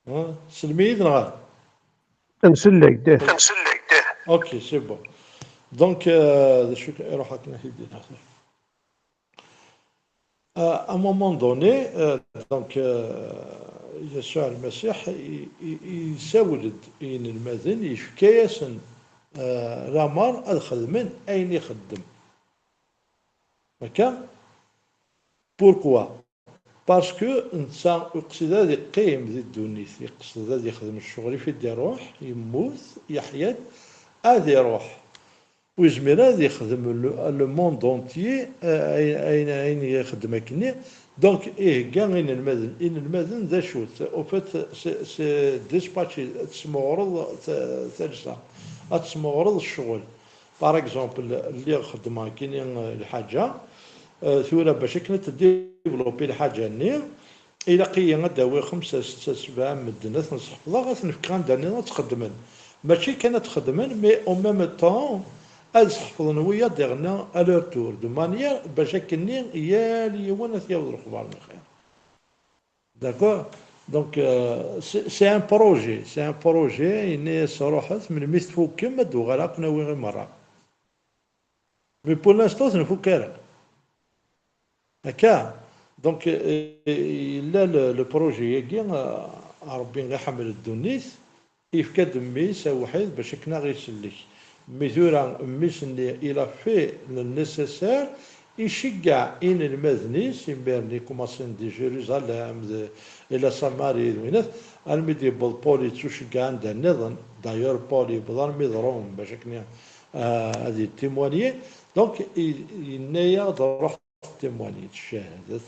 Hein? Tessnem-iyi-d neɣ? Nsell-ak-d. Ok, c'est bon. Donc, euh, d acu k-, iruḥ akken ad k-id-iniɣ. Euh, à un moment donné, euh, donc, euh, Yasuɛ Lmasiḥ i, i, i, yessawel-d i yinelmaden, yefka-yasen, euh, lamer ad xedmen ayen ixeddem. Akka? Pourquoi? Parce que netta ur yeqsid ad yeqqim di ddunit, yeqsed ad yexdem ccɣel, i d-iruḥ, yemmut, yeḥya-d, ad iruḥ. Ur yezmir ad yexdem le, le monde entier, euh, ayen, ayen, ayen ixeddem akkenni. Donc, ihegga inelmaden. Inelmaden d acu-t? Au fait, c'est, c'est dispatché, ad tesmeɣreḍ ta-, talsa, ad tesmeɣreḍ ccɣel. Par exemple, lliɣ xeddmeɣ kini, euh, lḥaǧa, euh, tura bac akken ad tdévelopper lḥaǧa-nni, ilaq-iyi ad d-awiɣ xemsa, setta, sebɛa n medden, ad ten-sḥefḍeɣ, ad ten-fkeɣ anda nniḍen ad tt-xeddmen. Mačči kan ad t-xeddmen, mais en même temps, ad sḥefḍen wiyaḍ diɣenna à leur tour, de manière bac akkenni yal yiwen ad t-yaweḍ lexbar n lxir. D'accord? Donc, euh, c'est, c'est un projet, c'est un projet, yenna-yas ruḥet, melmi tfukem ad d-uɣaleɣ ad ken-awiɣ i merra. Mais pour l'instant, ur ten-nfuk ara. Akka. Donc, euh, yella le, le projet-agi, euh, Ṛebbi iḥemmel ddunit, yefka-d mmi-s awḥid bac akken ad ɣ-isellek. Mi tura mmi-s-nni, il a fait le nécessaire, iceggeɛ inelmaden-is, imir-nni commencen di Jérusalem, de, et la Samarie, d winat, almi d-yewweḍ Paul yettuceggeɛ anda nniḍen. D'ailleurs, Paul yewweḍ armi d Rome, bac akken, euh, ad yettimwanyi. Donc, i-, yenna-yaɣ-d, ruḥ témoigner, tcahadat,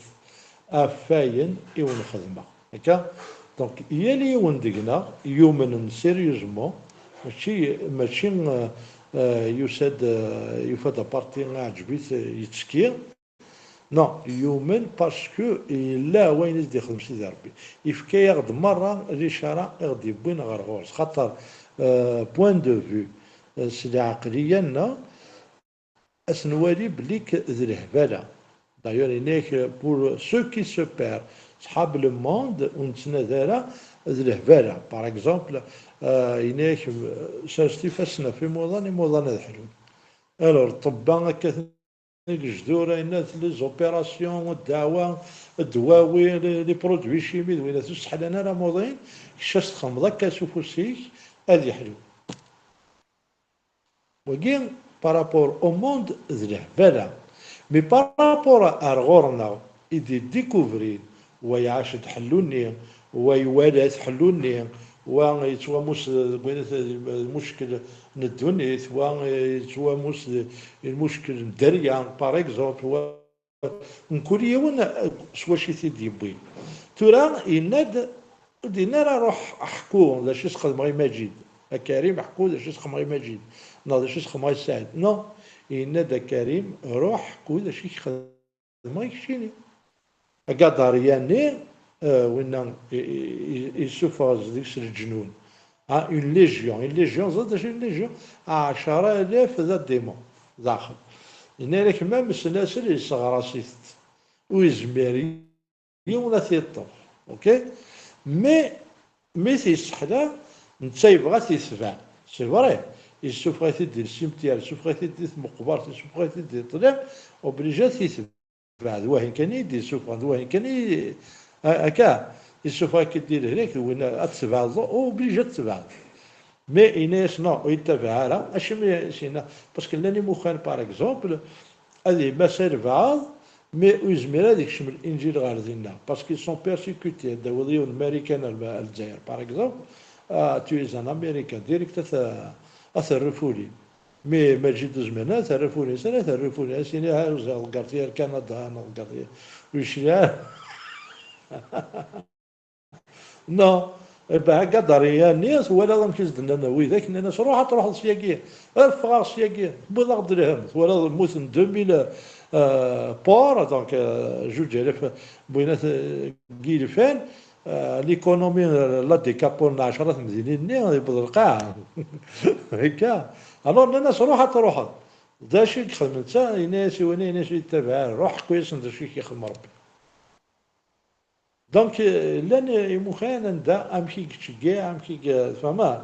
ɣef wayen i wen-xedmeɣ. Akka? Donc, yal yiwen deg-neɣ yumnen sérieusement, mačči, mačči, euh, euh, yusa-d, euh, yufa-d aparti, iɛǧeb-it, euh, yettekki. Non, yumen parce que yella wayen i s-d-ixdem Sidi Ṛebbi. Yefka-yaɣ-d merra licara i ɣ-d-yewwin ɣer ɣur-s. Xaṭer, euh, point de vue, euh, s lɛeqliya-nneɣ, ad s-nwali belli k-, d lehbala. D'ailleurs, yenna-yak, pour ceux qui se perdent, ṣṣḥab le monde, ur nettnadi ara, d lehbala. Par exemple, euh, yenna-yak, euh, serset ifassen ɣef imuḍan, imuḍan ad ḥlun. Alors, ṭṭebba akka, agejdur, yenna-t, les opérations, ddeɛwa, ddwawi, les, les produits chimiques, d winat ur sseḥlan ara amuḍin, kečč ad s-txedmeḍ akka s ufus-ik, ad yeḥlu. Wagi, par rapport au monde, d lehbala. Mais par rapport ar ɣur-neɣ, i d-iddikuvrin, wa iɛac-d ḥellu-nni, wa iwala-t ḥellu-nni, wa yettwamus deg wayen, lmuckel n ddunit, wa yettwamus lmuckel n dderya, par exemple, wa Mkul yiwen s wacu i t-id-yewwi. Tura yenna-d, Ur d-yenni ara ruḥ ḥku d acu i s-xedmeɣ i Maǧid. A Karim, ḥku d acu i s-xedmeɣ i Maǧid, neɣ d acu i s-xedmeɣ i Saɛid. Non, yenna-d: "A Karim, ruḥ ḥku d acu i k-xedmeɣ i keččini." Agadarya-nni, euh, winna i, i, i, yessufeɣ deg-s leǧnun. Ah, une légion, une légion, ẓer d acu une légion? Ɛecra alaf d adémon daxel. Yenna-yak même s nnasel yesseɣras-itent. Ur yezmir yiwen ad t-yeṭṭef. Ok? Mais mi t-yesseḥla, netta yebɣa ad t-yetbeɛ. C'est vrai. Yessufeɣ-it-id di lsimtyar, yessufeɣ-it-id di tmeqbert, yessufeɣ-it-id di ṭṭlam, obligé ad t-yetbeɛ. D wahin kan i d-yessufeɣ, d wahin kan i, a-, akka, yessufeɣ-ak-id di lehlak, d win ad tebɛeḍ, obligé ad tebɛeḍ. Mais yenna-yas: "Non, ur yettabaɛ ara." Acimi i s-yenna? Parce que llan imukan, par exemple, ad yemmas albeɛḍ, mais ur yezmir ad yekcem Linǧil ɣer dinna, parce qu'ils sont persécutés. Ad d-tawiḍ yiwen Marikan ar, ar Lezzayer, par exemple, ah, tu es un Américain, direct ad t-, ad t-rrefuli. Mais Maǧid Uzman ad t-rrefuli, sani ad t-rrefuli, ad s-yini: "Ha, ur ẓriɣ ḍeggert yir Kanada, neɣ ḍeggert yir", ur yecli ara. Non. Eh ben, agadarya-nni, twalaḍ amek i s-d-nnan widak, nnan-as: "Ruḥ ad truḥeḍ syagi, ffeɣ ar syagi, tewwiḍ-aɣ-d lhemm." Twalaḍ, mmuten deux mille, euh, pauvres, donc, euh, juj alaf, win at, euh, n yilfan, euh, l'économie, euh, la décapone ɛecra temdinin-nni, yewweḍ lqaɛa. Akka. Alors, nnan-as: "Ruḥ ad truḥeḍ." D acu i yexdem netta? Yenna-yas i win, yenna-yas: "Ur yettabaɛ ara, ruḥ ḥku-yasen d acu i k-yexdem Rebbi." Donc, euh, llan imukan anda amek i yettceggiɛ, amek i ye-, tfehmeḍ?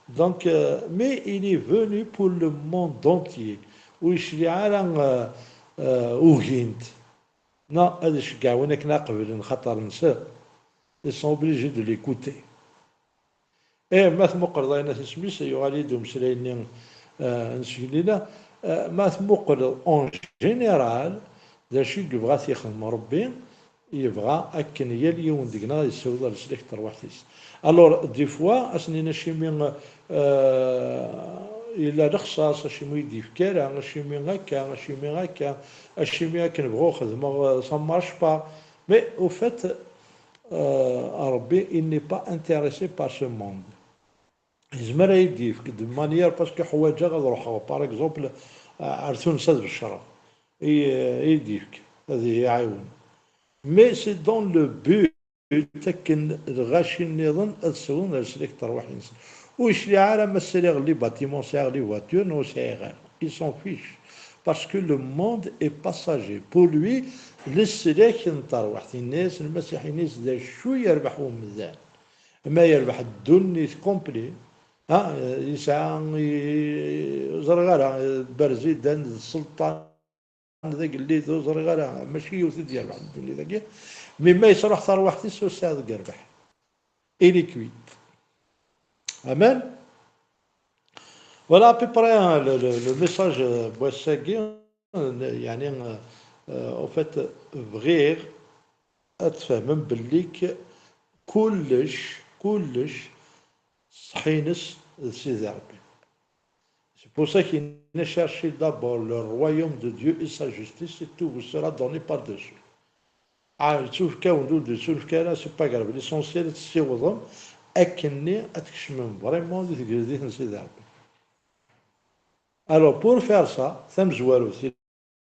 Donc, euh, mais il est venu pour le monde entier. Ur yecliɛ ara, euh, euh, ugint. Non, ad iceggeɛ win akken ad qeblen, xaṭer nsen, ils sont obligés de l'écouter. Eh, ma tmuqleḍ ayen at isem-is, yuɣal-iyi-d umeslay-nni, eh, n Seglila. Eh, ma tmuqleḍ en général, d acu i yebɣa ad t-yexdem Rebbi? Yebɣa akken yal yiwen deg-neɣ ad yessiweḍ ar leslak n terwiḥt-is. Alors, des fois, ad s-nini: "Acimi, eh, yella lexṣaṣ, acimi ur yi-d-yefki ara, acimi akka, acimi akka, acimi akken bɣuɣ xedmeɣ, eh, ça marche pas." Mais, au fait, euh, Rebbi, il n'est pas intéressé par ce monde. Yezmer ad yi-d-yefk de manière parce que ḥwaǧeɣ ad ruḥeɣ, par exemple, euh, ar Tunes ad beccreɣ. I, euh, i yi-d-yefk, ad iyi-iɛiwen. Mais c'est dans le but akken lɣaci nniḍen ad sɛun leslak n terwiḥin-nsen. Ur yecliɛ ara ma sriɣ les bâtiments, sɛiɣ les voitures, neɣ ur sɛiɣ ara. Il s'en fiche. Parce que le monde est passager. Pour lui, leslak n terwiḥt, yenna-yas Lmasiḥ, yenna-yas: "D acu yerbeḥ umdan? Ma yerbeḥ ddunit complet, ha, yesɛa, i-, ur ẓriɣ ara, berzidan d sselṭan, d agellid, ur ẓriɣ ara, mačči yiwet i d-yerbeḥ ddunit-agi. Mais ma yesruḥ tarwiḥt-is, ur sɛiɣ deg yerbeḥ." Il est cuit. Amen. Voilà à peu près, hein, le, le, le message, euh, n wass-agi, euh, yani, euh, euh, au fait, bɣiɣ ad tfehmem belli k-, kullec, kullec, ṣṣeḥ-ines d Sidi Ṛebbi. C'est pour ça qu'il cherchez d'abord le royaume de Dieu et sa justice, et tout vous sera donné par-dessus. Ah, yettunefk-awen-d, ur d-yettunefk ara, c'est pas grave. L'essentiel ad tessiwḍem akkenni ad tkecmem vraiment di tgeldit n Sidi Ṛebbi. Alors, pour faire ça, tamezwarut,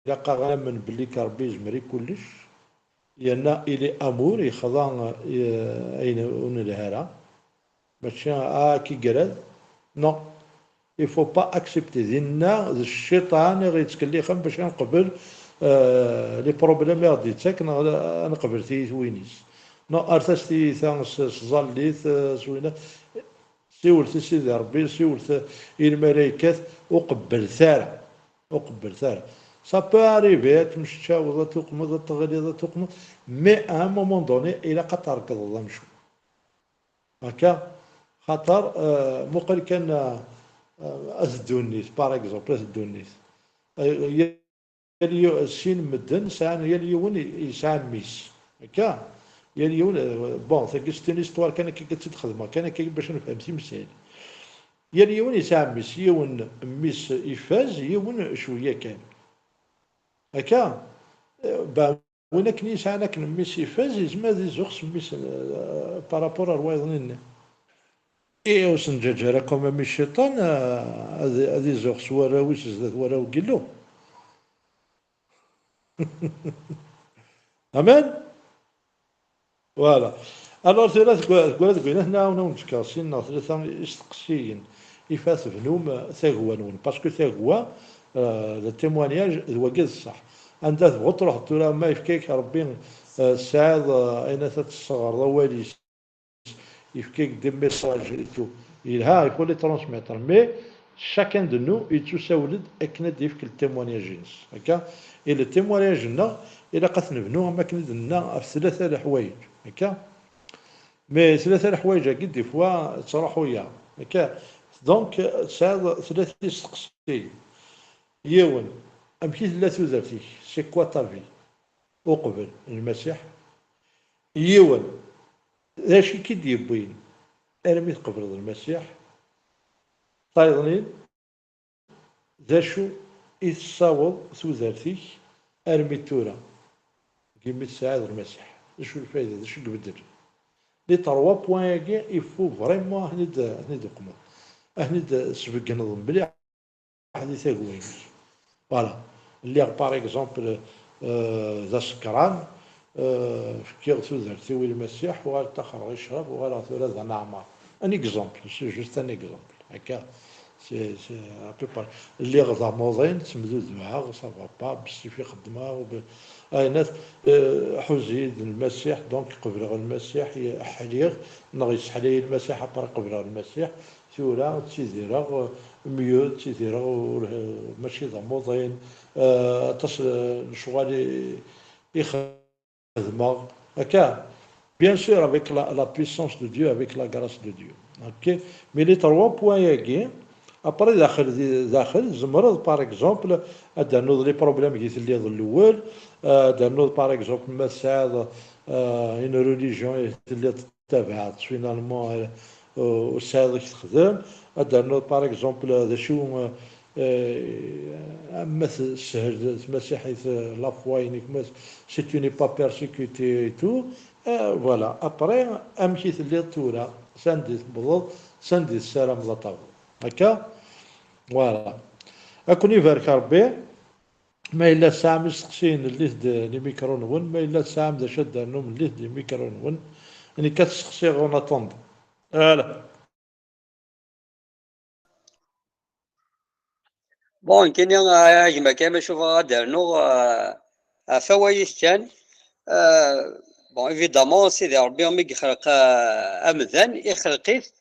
ilaq-aɣ ad namen belli k Ṛebbi yezmer i kullec, yerna il est amour, yexḍa, eh, ayen ur nelhi ara. Mačči, ah, ki grad. Non. Il faut pas accepter. Dinna d cciṭan i ɣ-yettkellixen bac ad neqbel, euh, les problèmes i ɣ-d-yettak, neɣ ad neqbel tiyitwin-is. Non, ar tas tiyita s, s ẓallit, euh, s winna. Siwlet i Sidi Ṛebbi, siwlet i lmalaykat, ur qebblet ara. Ur qebblet ara. Ça peut arriver, ad tmecčaweḍ, ad tuqmeḍ, ad teɣliḍ, ad tuqmeḍ, mais à un moment donné, ilaq ad trekḍeḍ amcum. Akka, xaṭer, euh, muqel kan, euh, euh, at ddunit, par exemple, at ddunit. Euh, yal yu-, sin medden sɛan, yal yiwen i-, yesɛa mmi-s. Akka, yal yiwen, euh, bon, tagi c'est une histoire kan akka i tt-id-xedmeɣ, kan akka bac nefhem timsal. Yal yiwen yesɛa mmi-s, yiwen mmi-s ifaz, yiwen cwiya kan. Akka, euh, ben, win akken yesɛan akken mmi-s ifaz, yezmer ad izuxx s mmi-s, euh, par rapport ar wayeḍ-nni. Et ur s-nǧaǧǧa ara quand même i cciṭan, euh, ad, ad izuxx s warraw-is zdat warraw n Yillu. Amen. Voilà. Alors, tura deg wa-, deg wa-, deg wayen akken ad awen-d-fkeɣ sin neɣ tlata isteqsiyen, ifa tebnum, euh, tagwa-nwen. Parce que tagwa, euh, le témoignage, d wagi d ṣṣeḥ. Anda tebɣuḍ truḥeḍ tura, ma yefka-yak Rebbi, euh, tesɛiḍ, euh, ayen ad tesseɣreḍ awal-is, yefka-yak des messages et tout. Yelha, il faut les transmettre. Mais chacun de nous yettusawel-d akken ad d-yefk le témoignage-ines. Akka? Et le témoignage-nneɣ, ilaq ad t-nebnu am akken i d-nenna ɣef tlata leḥwayeǧ. Akka? Mais tlata leḥwayeǧ-agi, des fois, ttruḥu-yaɣ. Akka? Donc, tesɛiḍ tlata isteqsiyen. Yiwen, amek i tella tudert-ik? C'est quoi ta vie? Uqbel Lmasiḥ. Yiwen, d acu i k-id-yewwin armi tqebleḍ Lmasiḥ? Tayeḍnin, d acu i tessaweḍ tudert-ik armi d tura? Deg imi tesɛiḍ Lmasiḥ, d acu lfayda, d acu i ibeddel? Les trois points-agi, il faut vraiment ad ten-id, ad ten-id-uqmeḍ, ad ten-id-sbeggneḍ mliḥ di tagwa-inek. Voilà. Lliɣ, par exemple, euh, d asekran, euh, fkiɣ tudert-iw i Lmasiḥ, uɣaleɣ ttaxreɣ i ccrab, uɣaleɣ tura d aneɛmar. Un exemple, c'est juste un exemple. Akka, c'est, c'est à peu près. Lliɣ d amuḍin, ttemduduɛeɣ, ça va pas, bessif i xeddmeɣ, be-, ayen at-, euh, ḥuzi-d Lmasiḥ, donc qebleɣ Lmasiḥ, ḥliɣ, neɣ yesseḥlay Lmasiḥ, après qebleɣ Lmasiḥ, tura ttidireɣ, euh, mieux, ttidireɣ ur, euh, mačči d amuḍin, euh, aṭas, euh, n lecɣal i, i xedmeɣ. Akka, bien sûr, avec la, la puissance de Dieu, avec la grâce de Dieu. Ok? Mais les trois points-agi, après, daxel, di-, daxel, tzemreḍ, par exemple, ad d-ternuḍ les problèmes i telliḍ l-ewwel, euh, ad d-ternuḍ, par exemple, ma tesɛiḍ, euh, une religion i telliḍ tettabaɛeḍ, finalement, euh, ur tesɛiḍ i k-texdem, ad d-ternuḍ, par exemple, d acu, euh, euh, ama teshel tmasiḥit, euh, la foi-inek, ma si tu n'es pas persécuté et tout, euh, voilà. Après, amek i telliḍ tura, sanda i tewwḍeḍ, sanda i tessarameḍ ad tawḍeḍ. Akka? Voilà. Ad ken-ibarek Rebbi. Ma yella tesɛam isteqsiyen, llit-d limikru-nwen. Ma yella tesɛam d acu ad d-ternum, llit-d limikru-nwen. Nekk ad t-sseqsiɣ en attendant. Voilà. Bon, nekkini, a gma Kamal, cukkeɣ ad d-rnuɣ, euh, ɣef wawal-ik kan. Euh, bon, évidemment, Sidi Ṛebbi mi yexleq, euh, amdan, ixleq-it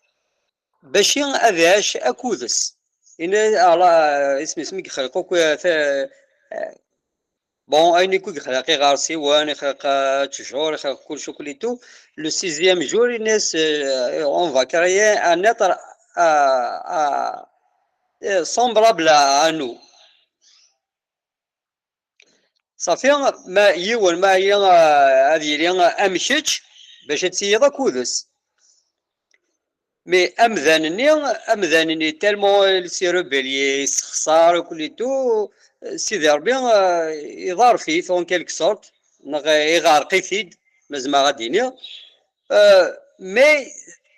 bac ad iɛac akked-s. Ini, Allah, isem-is mi yexleq akk, euh, ta-, euh, bon, ayen akk i yexleq, iɣersiwen, ixleq, euh, ttjur, ixleq kullec akk et tout. Le sixième jour, ini-as, euh, on va créer un être, euh, euh, euh, semblable à, à nous. Ṣafi, ma yiwen, ma yili, euh, ad yili am kečč, bac ad tiliḍ akked-s. Mais amdan-nni, amdan-nni, tellement il s'est rebellé, yessexṣar akk et tout, Sidi Ṛebbi, euh, iḍerref-it en quelque sorte, neɣ iɣerq-it-id, ma zemreɣ ad d-iniɣ. Euh, mais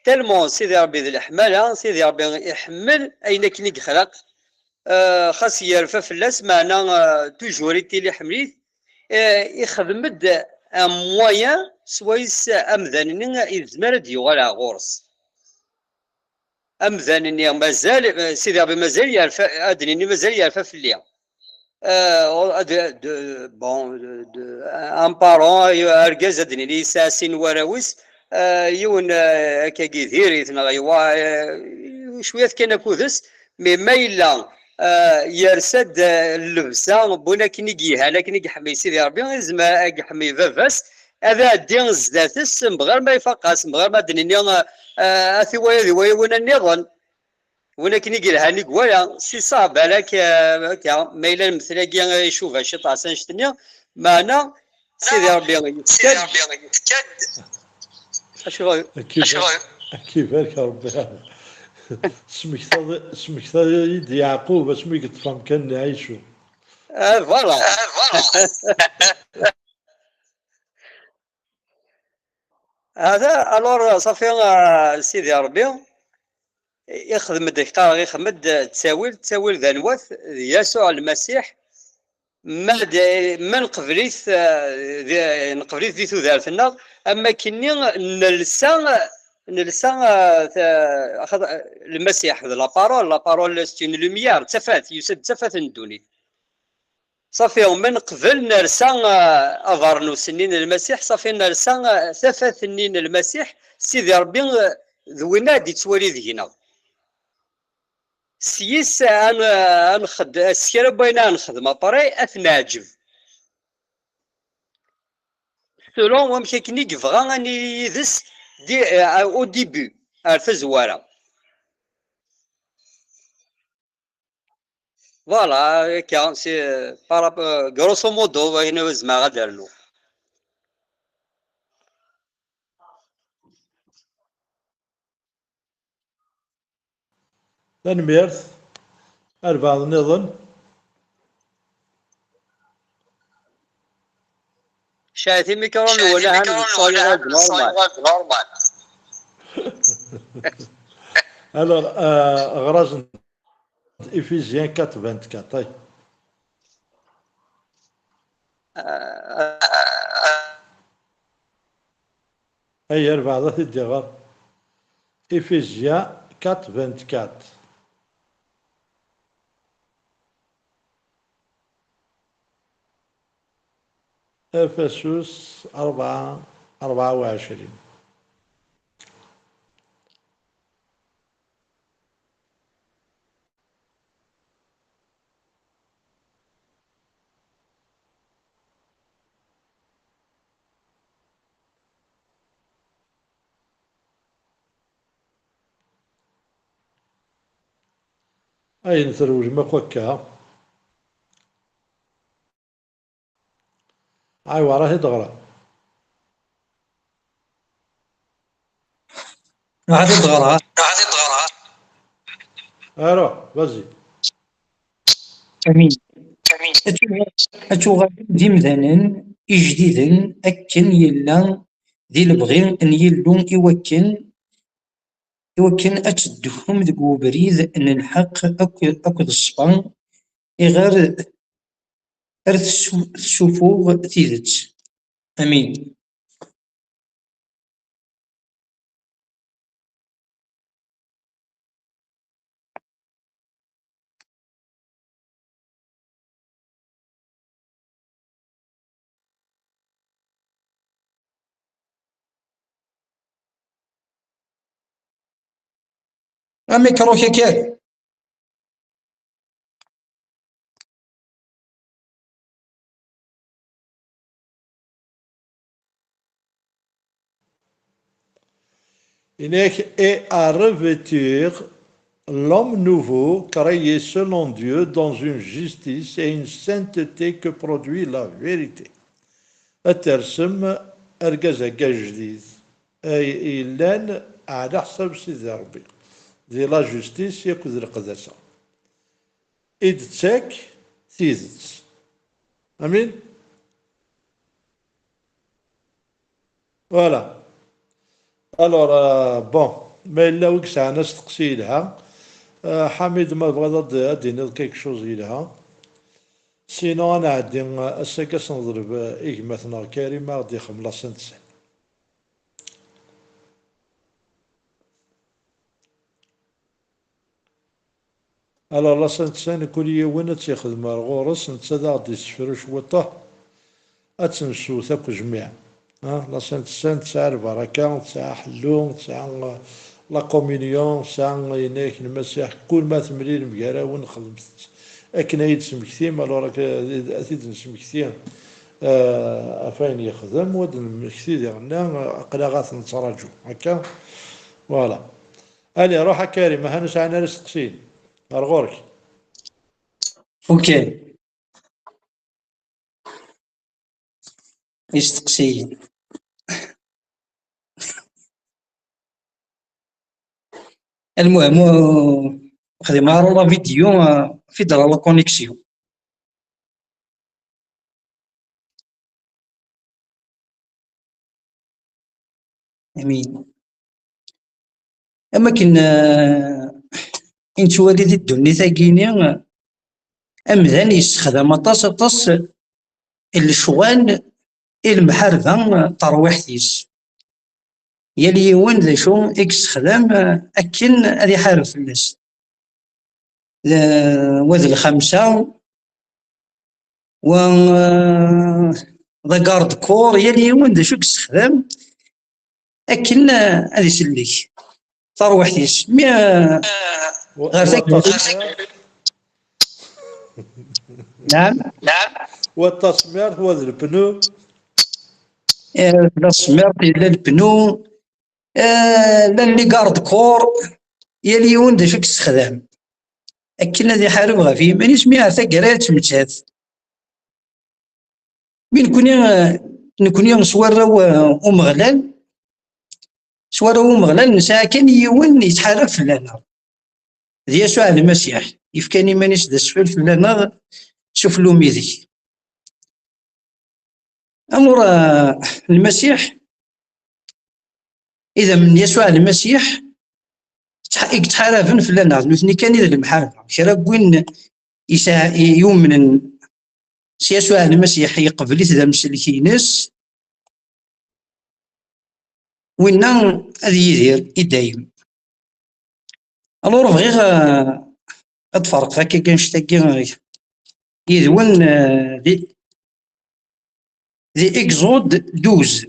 tellement Sidi Ṛebbi d leḥmala, Sidi Ṛebbi iḥemmel ayen akken i yexleq, euh, xas yerfa fell-as, meɛna, euh, toujours ittili iḥemmel-it, euh, ixdem-d un moyen swayes amdan-nni yezmer ad d-yuɣal ar ɣur-s. Amdan-nni mazal, eh, Sidi Ṛebbi mazal yerfa, ad d-nini mazal yerfa fell-i. Eh, ad, d-, bon, d-, d-, un parent, argaz ad d-nini yesɛa sin warraw-is, eh, yiwen, eh, akkagi diri-t neɣ yiwa, eh, cwiya kan akked-s, mais ma yella, eh, yersa-d, eh, llebsa n win akken i yelhan, akken i yeḥmi Sidi Ṛebbi, yezmer ad yeḥmi baba-s, ad iɛeddi zdat-s, mebɣir ma ifaq-as, mebɣir ma d-nini, eh, eh, ad t-iwali ad iwali win nniḍen. Win akken i yelhan i iwala, si ṣṣeḥ balak, eh, akka, ma yella lemtel-agi, eh, icuba ciṭ ɣas annect-nni, meɛna Sidi Ṛebbi yefka-d. Acuɣer? Ad k-ibarek, ad k-ibarek Ṛebbi. Smektaḍ-, smektaḍ-iyi-d Yeɛqub asmi i yeṭṭef amkan n Ɛicu. Ah, voilà. Ah, voilà. Hada, alors, ṣafi, ah, Sidi Ṛebbi, ixdem-d, ak-qqareɣ, ixdem-d ttawil, ttawil d anwa-t? D Yasuɛ Lmasiḥ. Ma d, ma nqebl-it, ah, di, nqebl-it di tudert-nneɣ, am akkenni nelsa, nelsa, ah, ta-, axaṭer, Lmasiḥ d la parole, la parole c'est une lumière, d tafat, yusa-d d tafat n ddunit. Ṣafi, ma neqbel nersa, ah, abernus-nni n Lmasiḥ, ṣafi nersa, ah, tafat-nni n Lmasiḥ, Sidi Ṛebbi, ah, d winna ad d-ittwali deg-neɣ. S yis, ah, ad n-, ah, ad nxed-, s kra n wayen ad nexdem, après, ad t-neɛǧeb. Selon wamek akken i yebɣa ad nili yid-s di, ah, au début, ar tazwara. Voilà, akka, c'est, euh, par rap-, euh, grosso modo, ayen i zemreɣ ad d-rnuɣ. Tanemmirt. Albaɛḍ nniḍen? Cɛet imikṛunen wala han neṣṣayeɣ-d normal. Alors, euh, ɣer-asen Éphésiens quatre vingt-quatre, ay. Ay, arbaɛḍ ad t-id-iɣer. Éphésiens quatre vingt-quatre. Efesus ṛebɛa, ṛebɛa u ɛecrin. Ayen trewlem akk akka. Aywa, ara t-id-ɣreɣ. Ahat ad ɣreɣ. Alors, vas-y. Amin. Ad tuɣal-, ad tuɣalem d imdanen ijdiden akken yella di lebɣi n Yillu, iwakken, iwakken ad teddukum deg ubrid n lḥeqq akked, akked ṣṣfa, iɣer ar tessu-, tessufuɣ tidet. Amin. Amikru kakal. Inek, et à revêtir l'homme nouveau, créé selon Dieu, dans une justice et une sainteté que produit la vérité. Ad tersem argaz-agi ajdid, ay yellan ɛla ḥsab Sidi Ṛebbi, di la justice akked leqdasa, i d-tettak tidet. Amin. Voilà. Alors, euh, bon, ma yella wi yesɛan asteqsi yelha, euh, Ḥamid, ma tebɣiḍ ad d-, ad d-tiniḍ quelque chose yelha. Sinon, ad nɛeddi, euh, ass-agi ad s-neḍleb, euh, i gma-tneɣ Karim ad ɣ-d-ixdem la Sainte Seine. Alors, la Sainte Seine, kul yiwen ad tt-yexdem ar ɣur-s, netta ad aɣ-d-yessefru cwiṭ, ad tt-nessewt akk jmiɛ. Ah, la Sainte Seine tesɛa lbaraka, tesɛa ḥellu, tesɛa, uh, la communion, tesɛa, uh, yenna-yak Lmasiḥ, kul ma temlilem gar-awen, xedmet-tt akken ay d-tesmektim, alors ad, ad t-id-nesmekti, uh, ɣef wayen yexdem, u ad nemmekti diɣenna, uh, aql-aɣ ad t-nettraǧu. Akka? Voilà. Allez, ruḥ a Karim, ahan ur sɛin ara isteqsiyen. Ar ɣur-k. Ok. Isteqsiyen. Almuhim, ur xdimeɣ ara la vidéo, euh, fi d la connexion. Amin. Am akken, eh, i nettwali di ddunit-agi-ni, amdan yessexdam aṭas, aṭas n lecɣal i lemḥarba n terwiḥt-is. Yal yiwen d acu i yessexdam, eh, akken ad iḥareb fell-as. D-, wa d lxamsa, wa, eh, d agarde-corps, yal yiwen d acu i yessexdam akken, eh, ad isellek tarwiḥt-is. Mi, eh, ɣer wa taggara. Naɛam. Wa d tasemmirt, wa d lpnu. Eh, d tasemmirt, yella lpnu, eh, llan les garde-corps, yal yiwen d acu i yessexdam akken ad iḥareb ɣef yiman-is, mi ar taggara yettmettat. Mi nekni, eh, nekni s warraw, eh, Umeɣlal, s warraw Umeɣlal, nesɛa kan yiwen yettḥarab fell-aneɣ. D Yasuɛ Lmasiḥ, yefkan iman-is d asfel fell-aneɣ, suflum ideg. Amur, eh, Lmasiḥ, idammen n Yasuɛ Lmasiḥ, ttḥ-, i yettḥaraben fell-aneɣ, d nutni kan i d lemḥarba. Kra n win yesɛa-, yumnen s Yasuɛ Lmasiḥ, yeqbel-it d amsellek-ines, winna ad yidir i dayem. Alors, bɣiɣ, eh, ad ferqeɣ akka kan annect-agi, eh, yid-wen, eh, di, di Exode douze,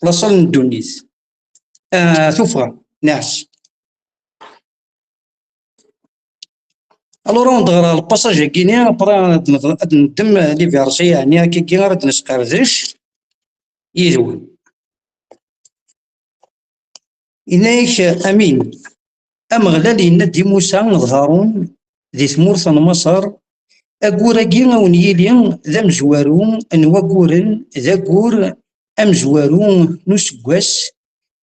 laṣel n ddunit. Eh, tuffɣa, niɛas. Alors, ad ɣreɣ le passage-agi-ni, après ad n-, ad neddem les versets, yeɛni, akkagi ara d-nesqerdec yid-wen. Yenna-yak, Amin. Ameɣlal yenna-d i Musa d Harun di tmurt n Maṣer, agur-agi a wen-yili d amezwaru n waguren, d agur amezwaru n useggas.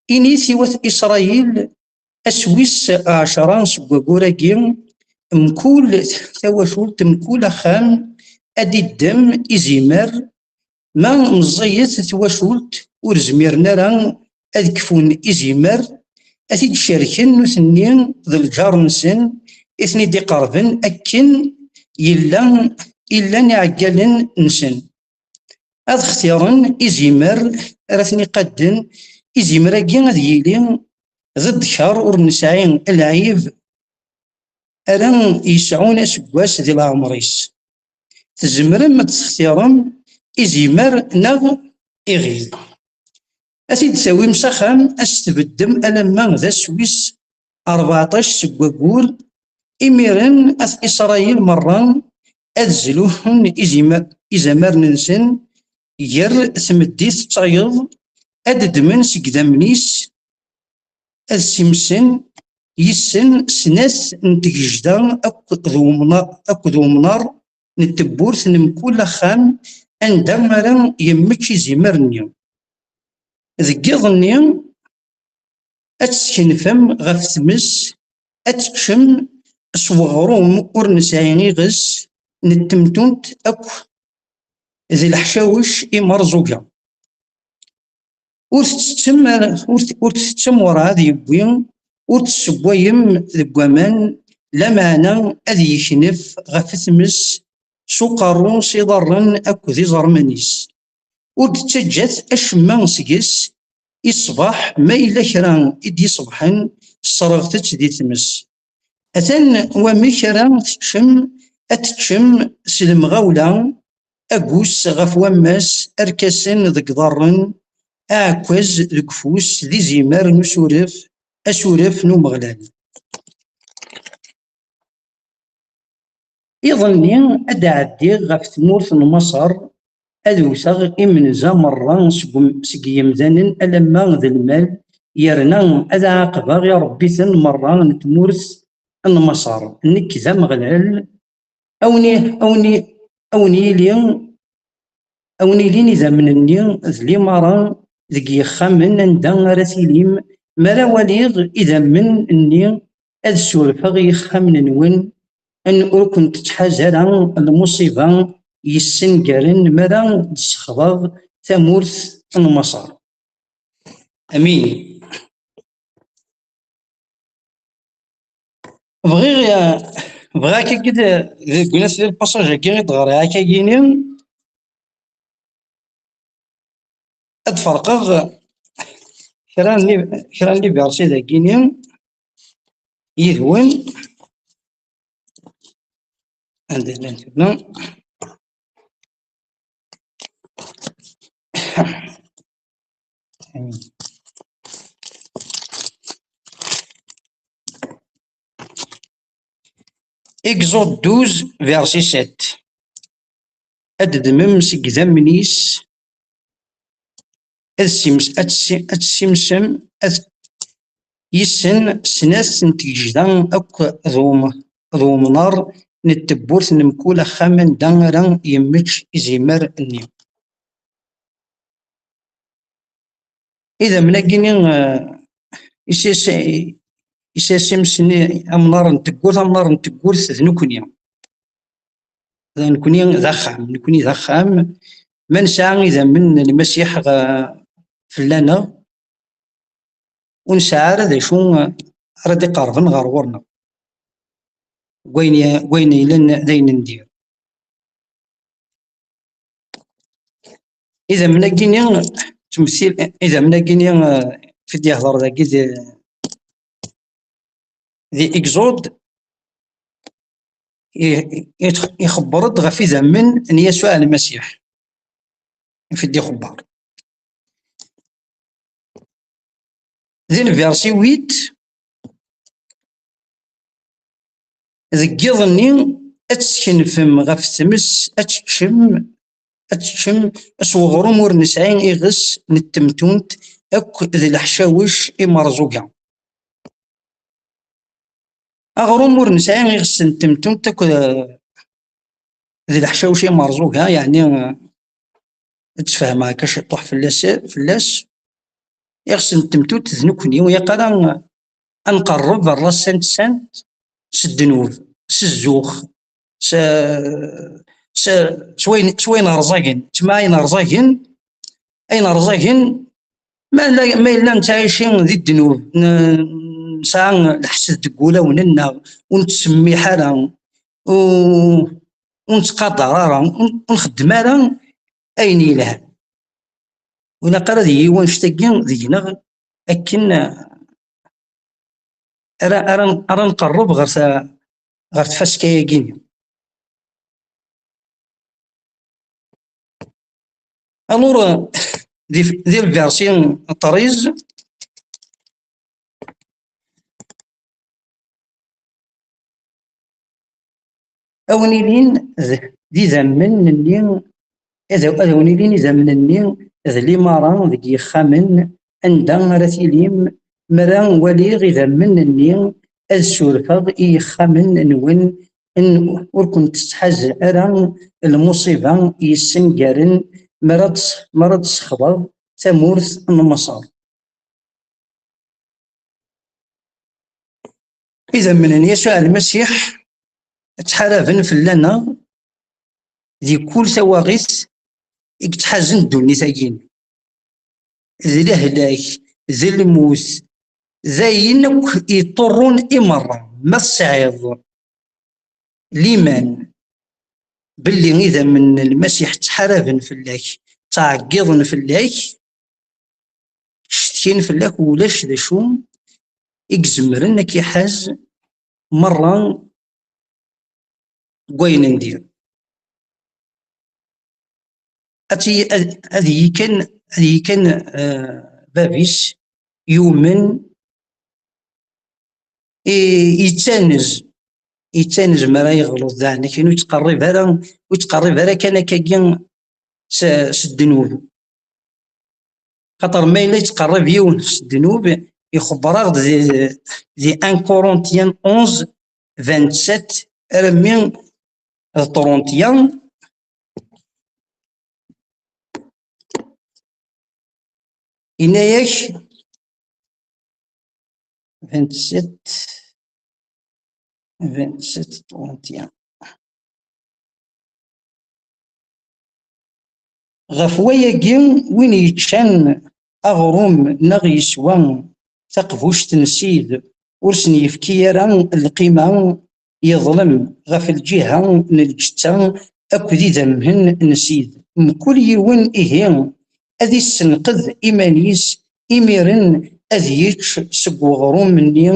Init i wat Isṛayil, ass wis ɛecṛa seg wagur-agi, mkul tawacult, mkul axxam, ad d-iddem izimer, ma meẓẓiyet twacult, ur zmiren ara ad kfun izimer, ad t-id-cerken nutni d lǧar-nsen i ten-id-iqerben, akken yella, i llan iɛeggalen-nsen. Ad xtiren izimer ara ten-iqadden, izimer-agi ad yili d ddkeṛ ur nesɛi lɛib ara yesɛun aseggas di leɛmer-is. Tzemrem ad textirem izimer neɣ iɣil. Ad t-id-tawim s axxam, ad s-tbeddem alamma d ass wis rbeɛṭac seg waggur. Imiren at Isṛayil merra ad zluhun izima-, izamaren-nsen gar tmeddit d tayeḍ, ad ddmen seg idammen-is, ad simsen yis-sen snat n tgejda akked umna-, akked umnar n tewwurt n mkul axxam anda ara yemmečč izimer-nni. Deg yiḍ-nni, ad teskenfem ɣef tmes, ad teččem s weɣrum ur nesɛi iɣes n temtunt akk d leḥcawec imerẓuga. Ur tettettem ara, ur t-, ur tettettem werɛad yewwi, ur tessewwayem deg waman, lameɛna ad yeknef ɣef tmes s uqerru, s iḍarren akked iẓerman-is. Ur d-ttaǧǧat acemma seg-s i ṣṣbeḥ, ma yella kra i d-iṣebḥen, sserɣet-tt di tmes. Atan wamek ara teččem, ad teččem s lemɣawla, agus ɣef wammas, arkasen deg iḍarren, aɛekkaz deg ufus, d izimer n usuref, asuref n Umeɣlal. Iḍ-nni ad d-ɛeddiɣ ɣef tmurt n Maṣer, ad wteɣ imenza merra seg um-, seg yemdanen alamma d lmal, yerna ad ɛaqbeɣ iṛebbiten merra n tmurt n Maṣer. Nekk d Ameɣlal, a wen-, a wen-, a wen-yili, a wen-ilin idammen-nni d limaṛa deg yexxamen anda ara tilim, mi ara waliɣ idammen-nni ad surfeɣ i yexxamen-nwen, n ur kent-tettḥaz ara lmuṣiba yessengaren mi ara d-ssexḍeɣ tamurt n Maṣer. Amin. Bɣiɣ, bɣiɣ akkagi d, deg unasiḍ, di lpasaj-agi i d-ɣriɣ akkagini, ad ferqeɣ kra n li-, kra n liversi dagini yid-wen. Anda llant tura? Exode douze, verset sept. Ad d-temmem seg idammen-is, ad ssims-, ad tessi-, ad tessimsem, ad, yis-sen snat n tgejda akk d um-, d umnar n tewwurt n mkul axxam anda ara yemmečč izimer-nni. Idammen-agi-nni, eh, is-, is-, is-, isimsen amnar n tewwurt, amnar n tewwurt d nekkni. D nekkni d axxam, nekkni d axxam. Ma nesɛa idammen n Lmasiḥ ɣ-, fell-aneɣ, ur nesɛi ara d acu ara d-iqerben ɣer ɣur-neɣ. Deg wayen, deg wayen yellan d ayen n dir. Idammen-agi-nni, ttmesil, idammen-agi-nni, eh, fi d-yehder dagi di, di Exode, i, i, ixebber-d ɣef idammen n Yasuɛ Lmasiḥ. Fi d-ixebber. Di lversi huit, deg yiḍ-nni ad teskenfem ɣef tmes, ad teččem, ad teččem s weɣrum ur nesɛi iɣes n temtunt akk d leḥcawec imerẓuga. Aɣrum ur nesɛi iɣes n temtunt akk d, d leḥcawec imerẓuga, yeɛni, ad tfehmeɣ akka ciṭuḥ fell-as, fell-as. Iɣes n temtunt d nekkni, ur ilaq ara ad nqerreb ar la Sainte Sainte s ddnub, s zzux, s, s, s wayen, s wayen rẓagen, ttma ayen rẓagen, ayen rẓagen, ma la, ma yella nettɛici di ddnub, n-, nesɛa leḥsed deg wulawen-nneɣ, ur nettsemmiḥ ara, u-, ur nettqadar ara, ur, ur nxeddem ara ayen yelhan. Ur ilaq ara ad yili wanect-agi deg-neɣ akken ara, ara, ara nqerreb ɣer ta-, ɣer tfaska-agi-nni. Alors, di, di lversi treize, a wen-ilin d, d idammen-nni, ad, ad wen-ilin idammen-nni d limara deg yixxamen anda ara tilim, mi ara waliɣ idammen-nni ad surfeɣ i yixxamen-nwen, n ur kent-tettḥaz ara lmuṣiba yessengaren mi ara d-, mi ara d-sexḍeɣ tamurt n Maṣer. Idammen n Yasuɛ Lmasiḥ ttḥaraben fell-aneɣ di kul tawaɣit i yettḥazen ddunit-agi. D lehlak, d lmut, d ayen akk iṭurrun i merra. Ma tesɛiḍ liman belli idammen n Lmasiḥ ttḥaraben fell-ak, ttɛeggiḍen fell-ak, ttcetkin fell-ak, ulac d acu i izemren ad k-iḥaz merra deg wayen n dir. Ad t-, ad, ad yili kan, ad yili kan, eh, bab-is yumen, i, yettanez, yettanez mi ara yeɣleḍ daɛni kan, ur yettqerrib ara, ur yettqerrib ara kan akkagi s, s ddnub. Xaṭer ma yella yettqerrib yiwen s ddnub, ixebber-aɣ-d di, di un Corinthiens onze, vingt-sept armi d trente et un, yenna-yak, vingt-sept, vingt-sept, trente et un. Ɣef wayagi, win yeččan aɣrum neɣ yeswa taqbuct n Ssid, ur sen-yefki ara lqima, yeḍlem ɣef lǧiha n lǧetta akked idammen n Ssid. Mkul yiwen, ihi, ad issenqed iman-is, imiren ad yečč seg uɣrum-nni,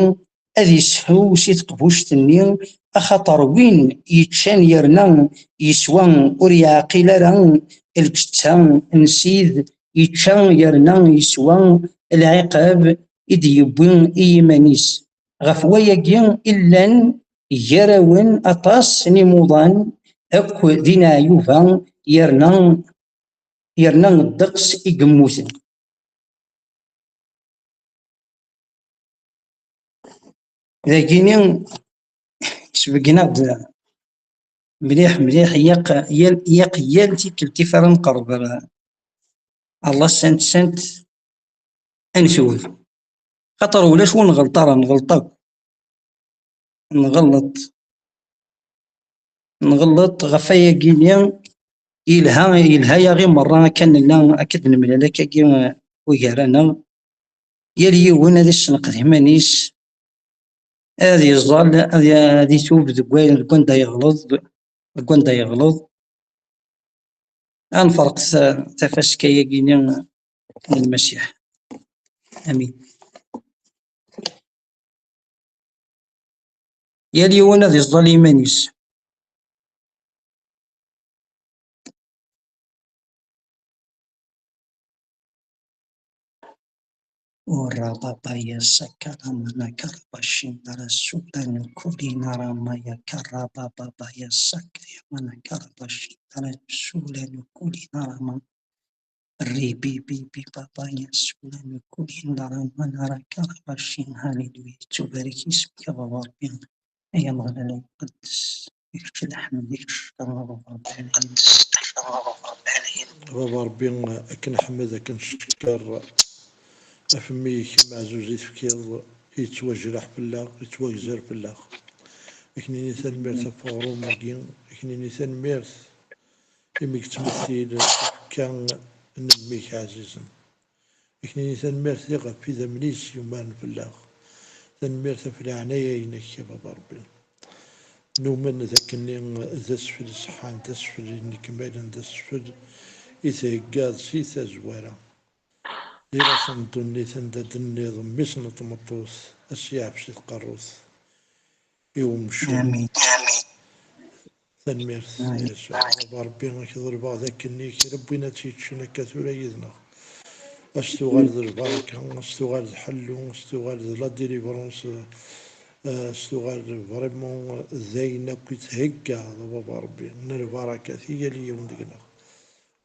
ad ishu si teqbuct-nni, axaṭer win yeččan yerna yeswa ur yeɛqil ara lǧetta n Ssid, yečča yerna yeswa lɛiqab i d-yewwi i yiman-is. Ɣef wayagi i llan gar-awen aṭas n imuḍan akk d ineɛyuba, yerna, yerna ddeqs i yemmuten. Dagini, sbeggen-aɣ-d mliḥ, mliḥ, yak, yal, yak yal tikkelt i ara nqerreb ar, ar la Sainte Sainte, ad netub. Xaṭer ulac ur nɣelleṭ ara, nɣelleṭ akk. Nɣelleṭ. Nɣelleṭ ɣef wayagi-nni, yelha, yelha-yaɣ i merra akka nella, akka d-nemlal akkagi, eh, ugar-aneɣ. Yal yiwen ad issenqed iman-is, ad yeẓẓal, ad, ad itub deg way-, deg wanda yeɣleḍ, deg wanda yeɣleḍ. Ad nferq ta-, tafaska-agi-nni n Lmasiḥ. Amin. Yal yiwen ad iẓẓal iman-is. Ora baba ya sakara mana karabashin dara sula nukuli nara maya karaba baba ya sakri mana karabashin dara sula nukuli nara ma ribi bibi baba ya sula nukuli nara mana karabashin. Haleluya. Tubarik ismik a baba Rebbi. Ay Ameɣlal ay Mqeddes, i kečč lḥemd, i kečč ccekr, a Baba Rebbi. A Baba Rebbi, ad k-nḥemmed, ad k-ncekker ɣef mmi-k ameɛzuz i tefkiḍ, yettwajreḥ fell-aɣ, yettwagzer fell-aɣ. Ad k-nini tanemmirt ɣef uɣrum-agi, ad k-nini tanemmirt imi yettmettil tafekka n mmi-k ɛzizen. Ad k-nini tanemmirt i ɣef idammen-is yumaren fell-aɣ. Tanemmirt ɣef leɛnaya-inek, a Baba Rebbi. Numen d akken d asfel iṣeḥḥan, d asfel inekmalen, d asfel i theggaḍ si tazwara. Di laṣel n ddunit anda d-tenniḍ mmi-s n tmeṭṭut, ad s-yeɛfes i tqerrut, i umcum. Amin. Tanemmirt, a Yasuɛ. A Rebbi, ad k-ḍelbeɣ d akken i kra n win ad tt-yeččen akka tura yid-neɣ. Ad s-tuɣal d lbaraka, ad s-tuɣal d ḥellu, ad s-tuɣal d la délivrance, eh, ad s-tuɣal vraiment d ayen akk i theggaḍ, a Baba Rebbi, n lbarakat i yal yiwen deg-neɣ.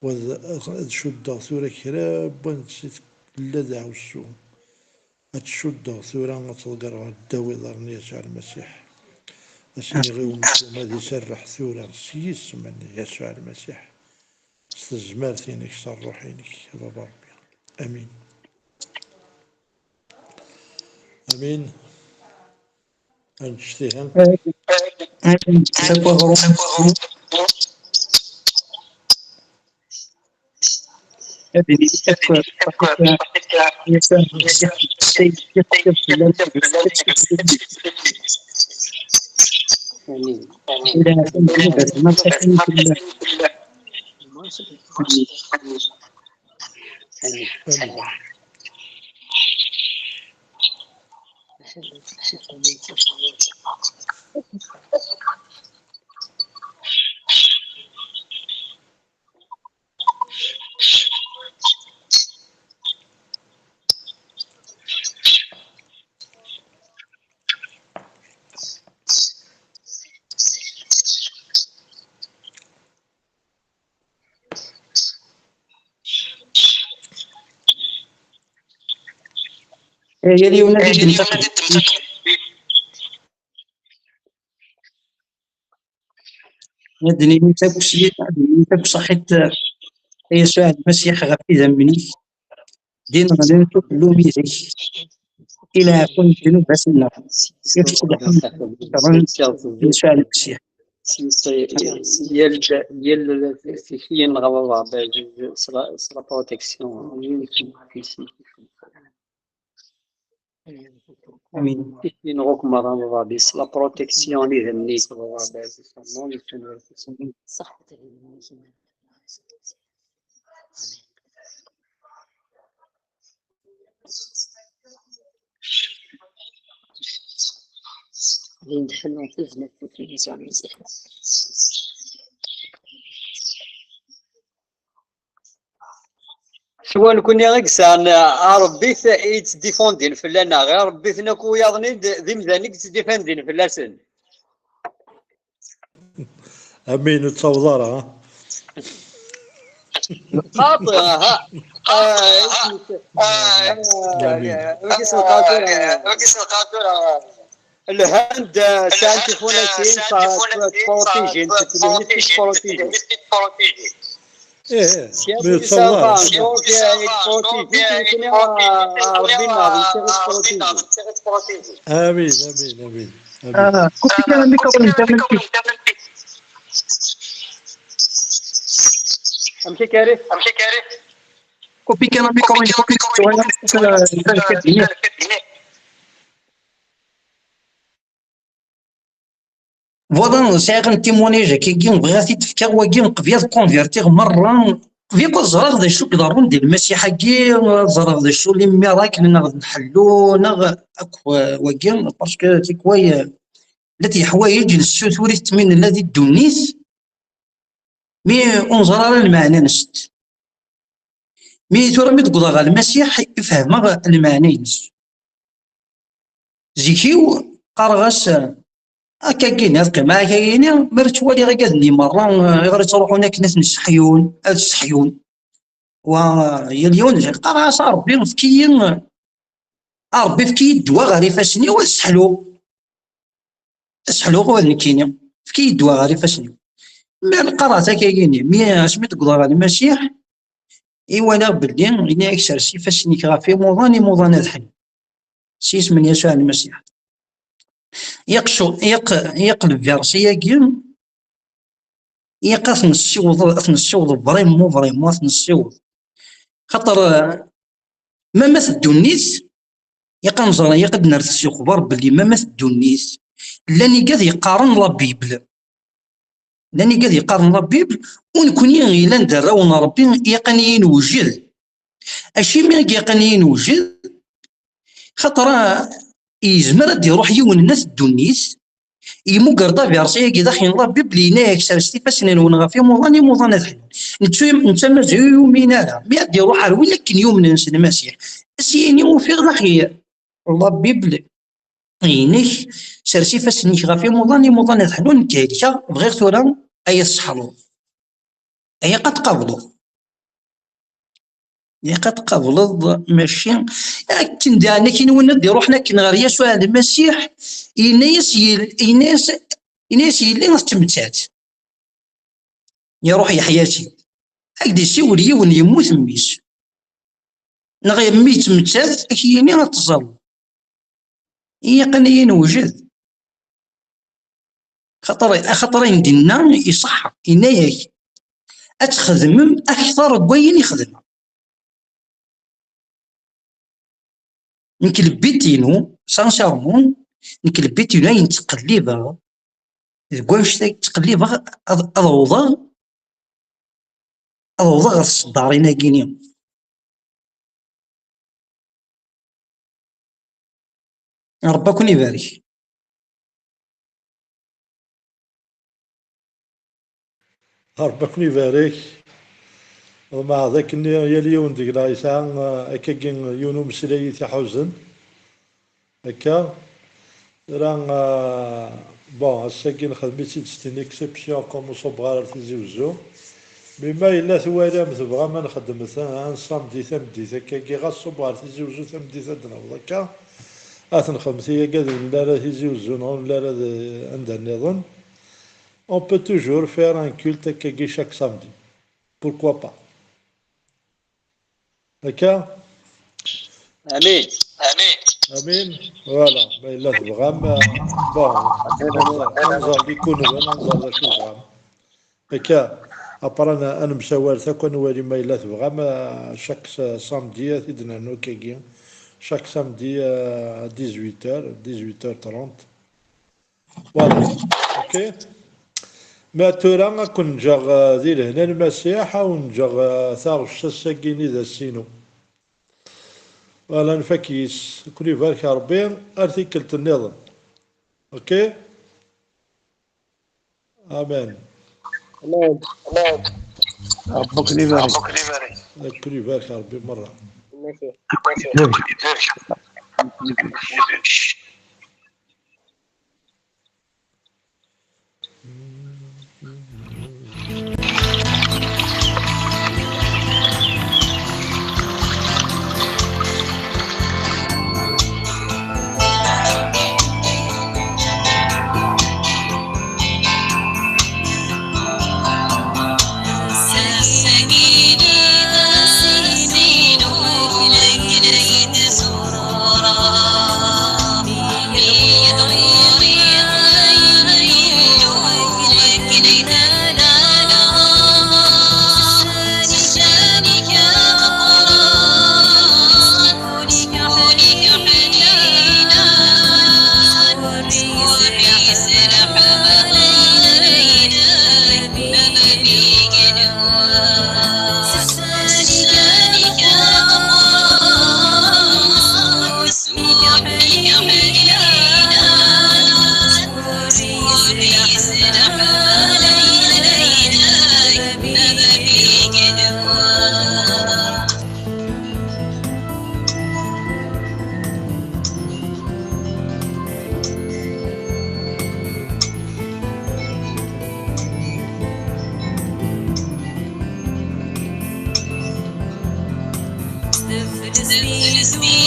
Wa d, ad cuddeɣ tura kra n wansi tella d aɛussu. Ad tt-cuddeɣ tura, ad tt-ḍeggreɣ ar ddaw iḍarren n Yasuɛ Lmasiḥ. Ad s-iniɣ i umcum ad iserreḥ tura s yisem n Yasuɛ Lmasiḥ, s tezmert-inek, s ṛṛuḥ-inek, a Baba Ṛebbi. Amin. Amin. Ad nečč tihi. Ad nečč akk aɣrum. Ad nini akk, Yal yiwen ad iddem taqburt. Ad d-nini akk s yi-, ad d-nini akk ṣaḥit, a Yasuɛ Lmasiḥ, ɣef idammen-ik d ineɣlen s uḥellum-inek, i leɛfu n ddnub-nneɣ. Ifsed ḥemd Yasuɛ Lmasiḥ. Si, si, yal, yal tikli-nneɣ a baba, s la, s la protection. Amin. Tikli-nneɣ akk merra a baba, s la protection n yidammen-ik a baba. Din tḥellu tezlaft n Yesu Masiḥ. Siwa nekkni i yesɛan aṛebbit i yettdifundin fell-aneɣ, aṛebbiten akk wiyaḍ-nni d, d imdanen i yettdifundin fell-asen. Amin, ur ttaweḍ ara, ha? Xaṭi, ha. Ah, isem-is, ah, ah, wagi s lqadur, ah. Lhend, ah, sɛan tifunasin, ttprotijin, tetlihni tettprotijin. Eh, eh, mi ur ttaweḍ ara. Donc, eh, yettprotiji, nekkni, ah, Ṛebbi-nneɣ yettprotiji. Amin, amin, amin. Ah, kupi kan mikro internet. Amek akka, Arif? Kupi kan mikro internet. Voilà, sɛiɣ n timunij akkagi, bɣiɣ ad t-id-fkeɣ wagi, qbel ad konvertiɣ merra, qbel ad ẓreɣ d acu i iḍerrun di Lmasiḥ-agi, ad ẓreɣ d acu les miracles neɣ d nḥellu, neɣ akk, eh, wagi, parce que tikway, eh, la d-yeḥwayeǧ nessutur-it mi nella di ddunit, mi ur neẓri ara lmeɛna-nsent. Mi tura mi d-wwḍeɣ ɣer Lmasiḥ i fehmeɣ lmeɛna-ines. Zik-iw qqareɣ-as, akkagi-nni, ad qqimeɣ akkagi-nni, mi ara ttwaliɣ igad-nni merra, eh, iɣer i ttruḥun akken ad ten-sseḥyun, ad sseḥyun. Wa, yal yiwen qqareɣ-as: "A Ṛebbi, efk-iyi, a Ṛebbi, efk-iyi ddwa ɣer ifassen-iw, ad sseḥluɣ. Ad sseḥluɣ ula d nekkini. Efk-iyi ddwa ɣer ifassen-iw." Mi qqareɣ-t akkagi-nni, mi asmi d-wwḍeɣ ɣer Lmasiḥ, i walaɣ belli yenna-yak: "Sers ifassen-ik ɣef imuḍan, imuḍan ad ḥlun." S yisem n Yasuɛ Lmasiḥ. Yaq cu-, yaq, yaq lversi-agi, yaq ad t-nessiweḍ, ad t-nessiweḍ vraiment, vraiment ad t-nessiweḍ. Xaṭer, eh, ma, ma mat ddunit, yaq ad nẓer, yaq ad nerr s uxbar belli ma, ma mat ddunit, llan igad yeqqaren la Bible. Llan igad yeqqaren la Bible, u nekkni yellan d arraw n Ṛebbi, yaq ad iyi-newjed. Acimi i yaq ad iyi-newjed? Xaṭer, ah, yezmer ad d-iruḥ yiwen n at ddunit, yemmuger-d aversi-agi daxel n la Bible, yenna-yak: "Serset ifassen-nwen ɣef imuḍan, imuḍan ad ḥlun." Netta, netta mazal ur yumin ara. Mi ad d-iruḥ ar win akken yumnen s Lmasiḥ, ad s-yini: "Ufiɣ daxel la Bible inek, sers ifassen-ik ɣef imuḍan, imuḍan ad ḥlun, nekk helkeɣ, bɣiɣ tura ay ad sseḥluḍ." Ay, ad tqableḍ. Ilaq ad tqableḍ, mačči akken daɣen akin win ad d-iruḥen akken ɣer Yasuɛ Lmasiḥ, yenna-yas yel-, yenna-yas, yenna-yas yelli ad tmettat. Iruḥ yeḥya-tt-id. Ad k-d-isiwel yiwen yemmut mmi-s. Neɣ mmi yettmettat, ad k-yini ad teẓẓaleḍ. Ilaq ad iyi-newjed. Xaṭer, axaṭer ayen d-inna iṣeḥḥa, yenna-yak: "Ad txedmem akteṛ n wayen i xedmeɣ." Nekk lbit-inu, sincèrement, nekk lbit-inu ayen ttqellibeɣ, deg wannect-agi ttqellibeɣ ad, ad awḍeɣ, ad awḍeɣ ɣer tseddarin-agi-ni. Ṛebbi ad ken-ibarek. Ṛebbi ad ken-ibarek. Ḍemɛeɣ d akken yal yiwen deg-neɣ yesɛa, eh, akkagi yiwen umeslay i t-iḥuzen. Akka, tura, ah, bon, ass-agi nexdem-itt-id c'est une exception, comme ur ṣubbeɣ ara ar Tizi Wezzu. Mais ma yella twalam tebɣam ad nexdem ta-, un samedi tameddit akkagi, ɣas ṣubbeɣ ar Tizi Wezzu tameddit ad d-naweḍ akka, ad t-nexdem tiyagi ad nelli ara Tizi Wezzu neɣ ur nelli ara d-, anda nniḍen. On peut toujours faire un culte akkagi chaque samedi. Pourquoi pas? Akka? Amin. Amin. Amin. Voilà, ma yella tebɣam, euh, bon, ad nẓer, ad nẓer di kunwi, ad nẓer d acu tebɣam. Akka, après, ad nemsawal akk, ad nwali ma yella tebɣam, euh, chaque sa-, samedi, ad t-id-nernu akkagi. Chaque samedi, euh, à dix-huit heures, dix-huit heures trente. Voilà. Ok. Ma tura, ad ken-ǧǧeɣ, euh, di lehna n Lmasiḥ, ad wen-ǧǧeɣ, euh, taɣect ass-agi-nni d ass-inu. Voilà, nfak yes. Ad ken-ibarek Ṛebbi, ar tikkelt nniḍen. Ok? Amen. Amen. Amen. Ṛebbi ad ken-ibarek. Ad ken-ibarek Ṛebbi merra. Merci.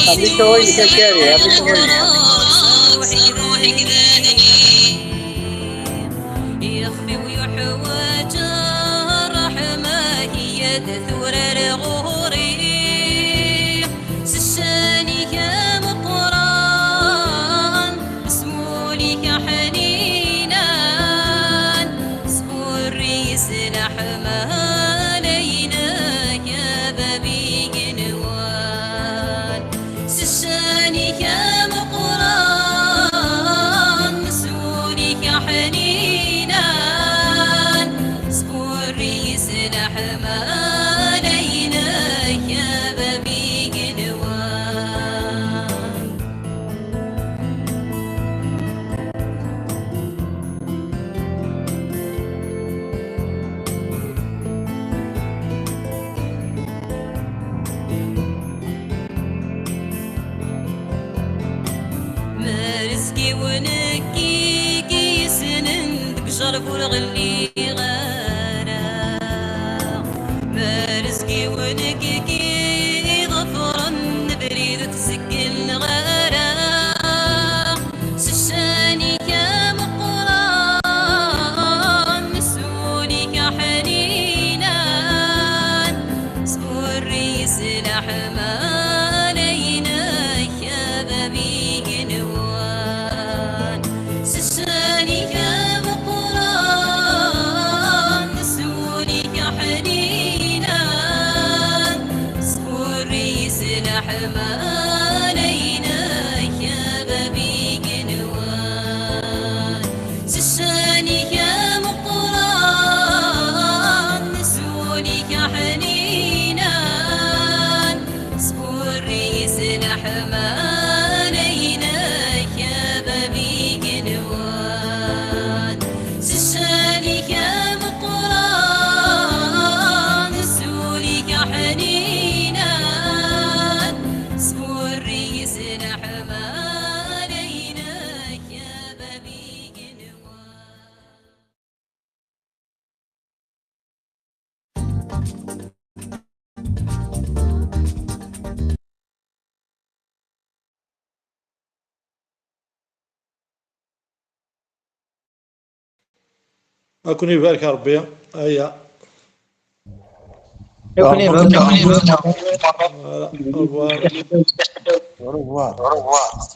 Amek i ɣ-yekka Kari? Amek i ɣ-yekka? Ixef-iw yuḥwaǧ ṛṛeḥma-k, iyya-d tura ar ɣur-i. S ccan-ik ameqqran, s wul-ik aḥninan, sburri-yi s leḥmala-k, a bab igenwan. S ccan-ik ameqqran, s wul-ik aḥninan, sburri-yi s leḥmala-inek, a bab igenwan. Merrezg-iw nekk i k-yessnen deg ujerb ur ɣelliɣ ara. Merrezg-iw nekk i k-iḍefren, abrid ur t-zeggileɣ ara. S ccan-ik ameqqran, s wul-ik aḥninan, sburri-yi s leḥmala-inek, a bab igenwan. S ccan-ik ameqqran, s wul-ik aḥninan, sburri-yi s leḥmala-inek, a bab igenwan. S ccan-ik ameqqran, s wul-ik aḥninan, sburri-yi s leḥmala-inek, a bab igenwan. S ccan-ik ameqqran, s wul-ik aḥninan, sburri-yi s leḥmala-inek, a bab igenwan. Ad ken-ibarek Ṛebbi. Aya. Ad ken-ibarek. Voilà. Au revoir. Au revoir. Au revoir.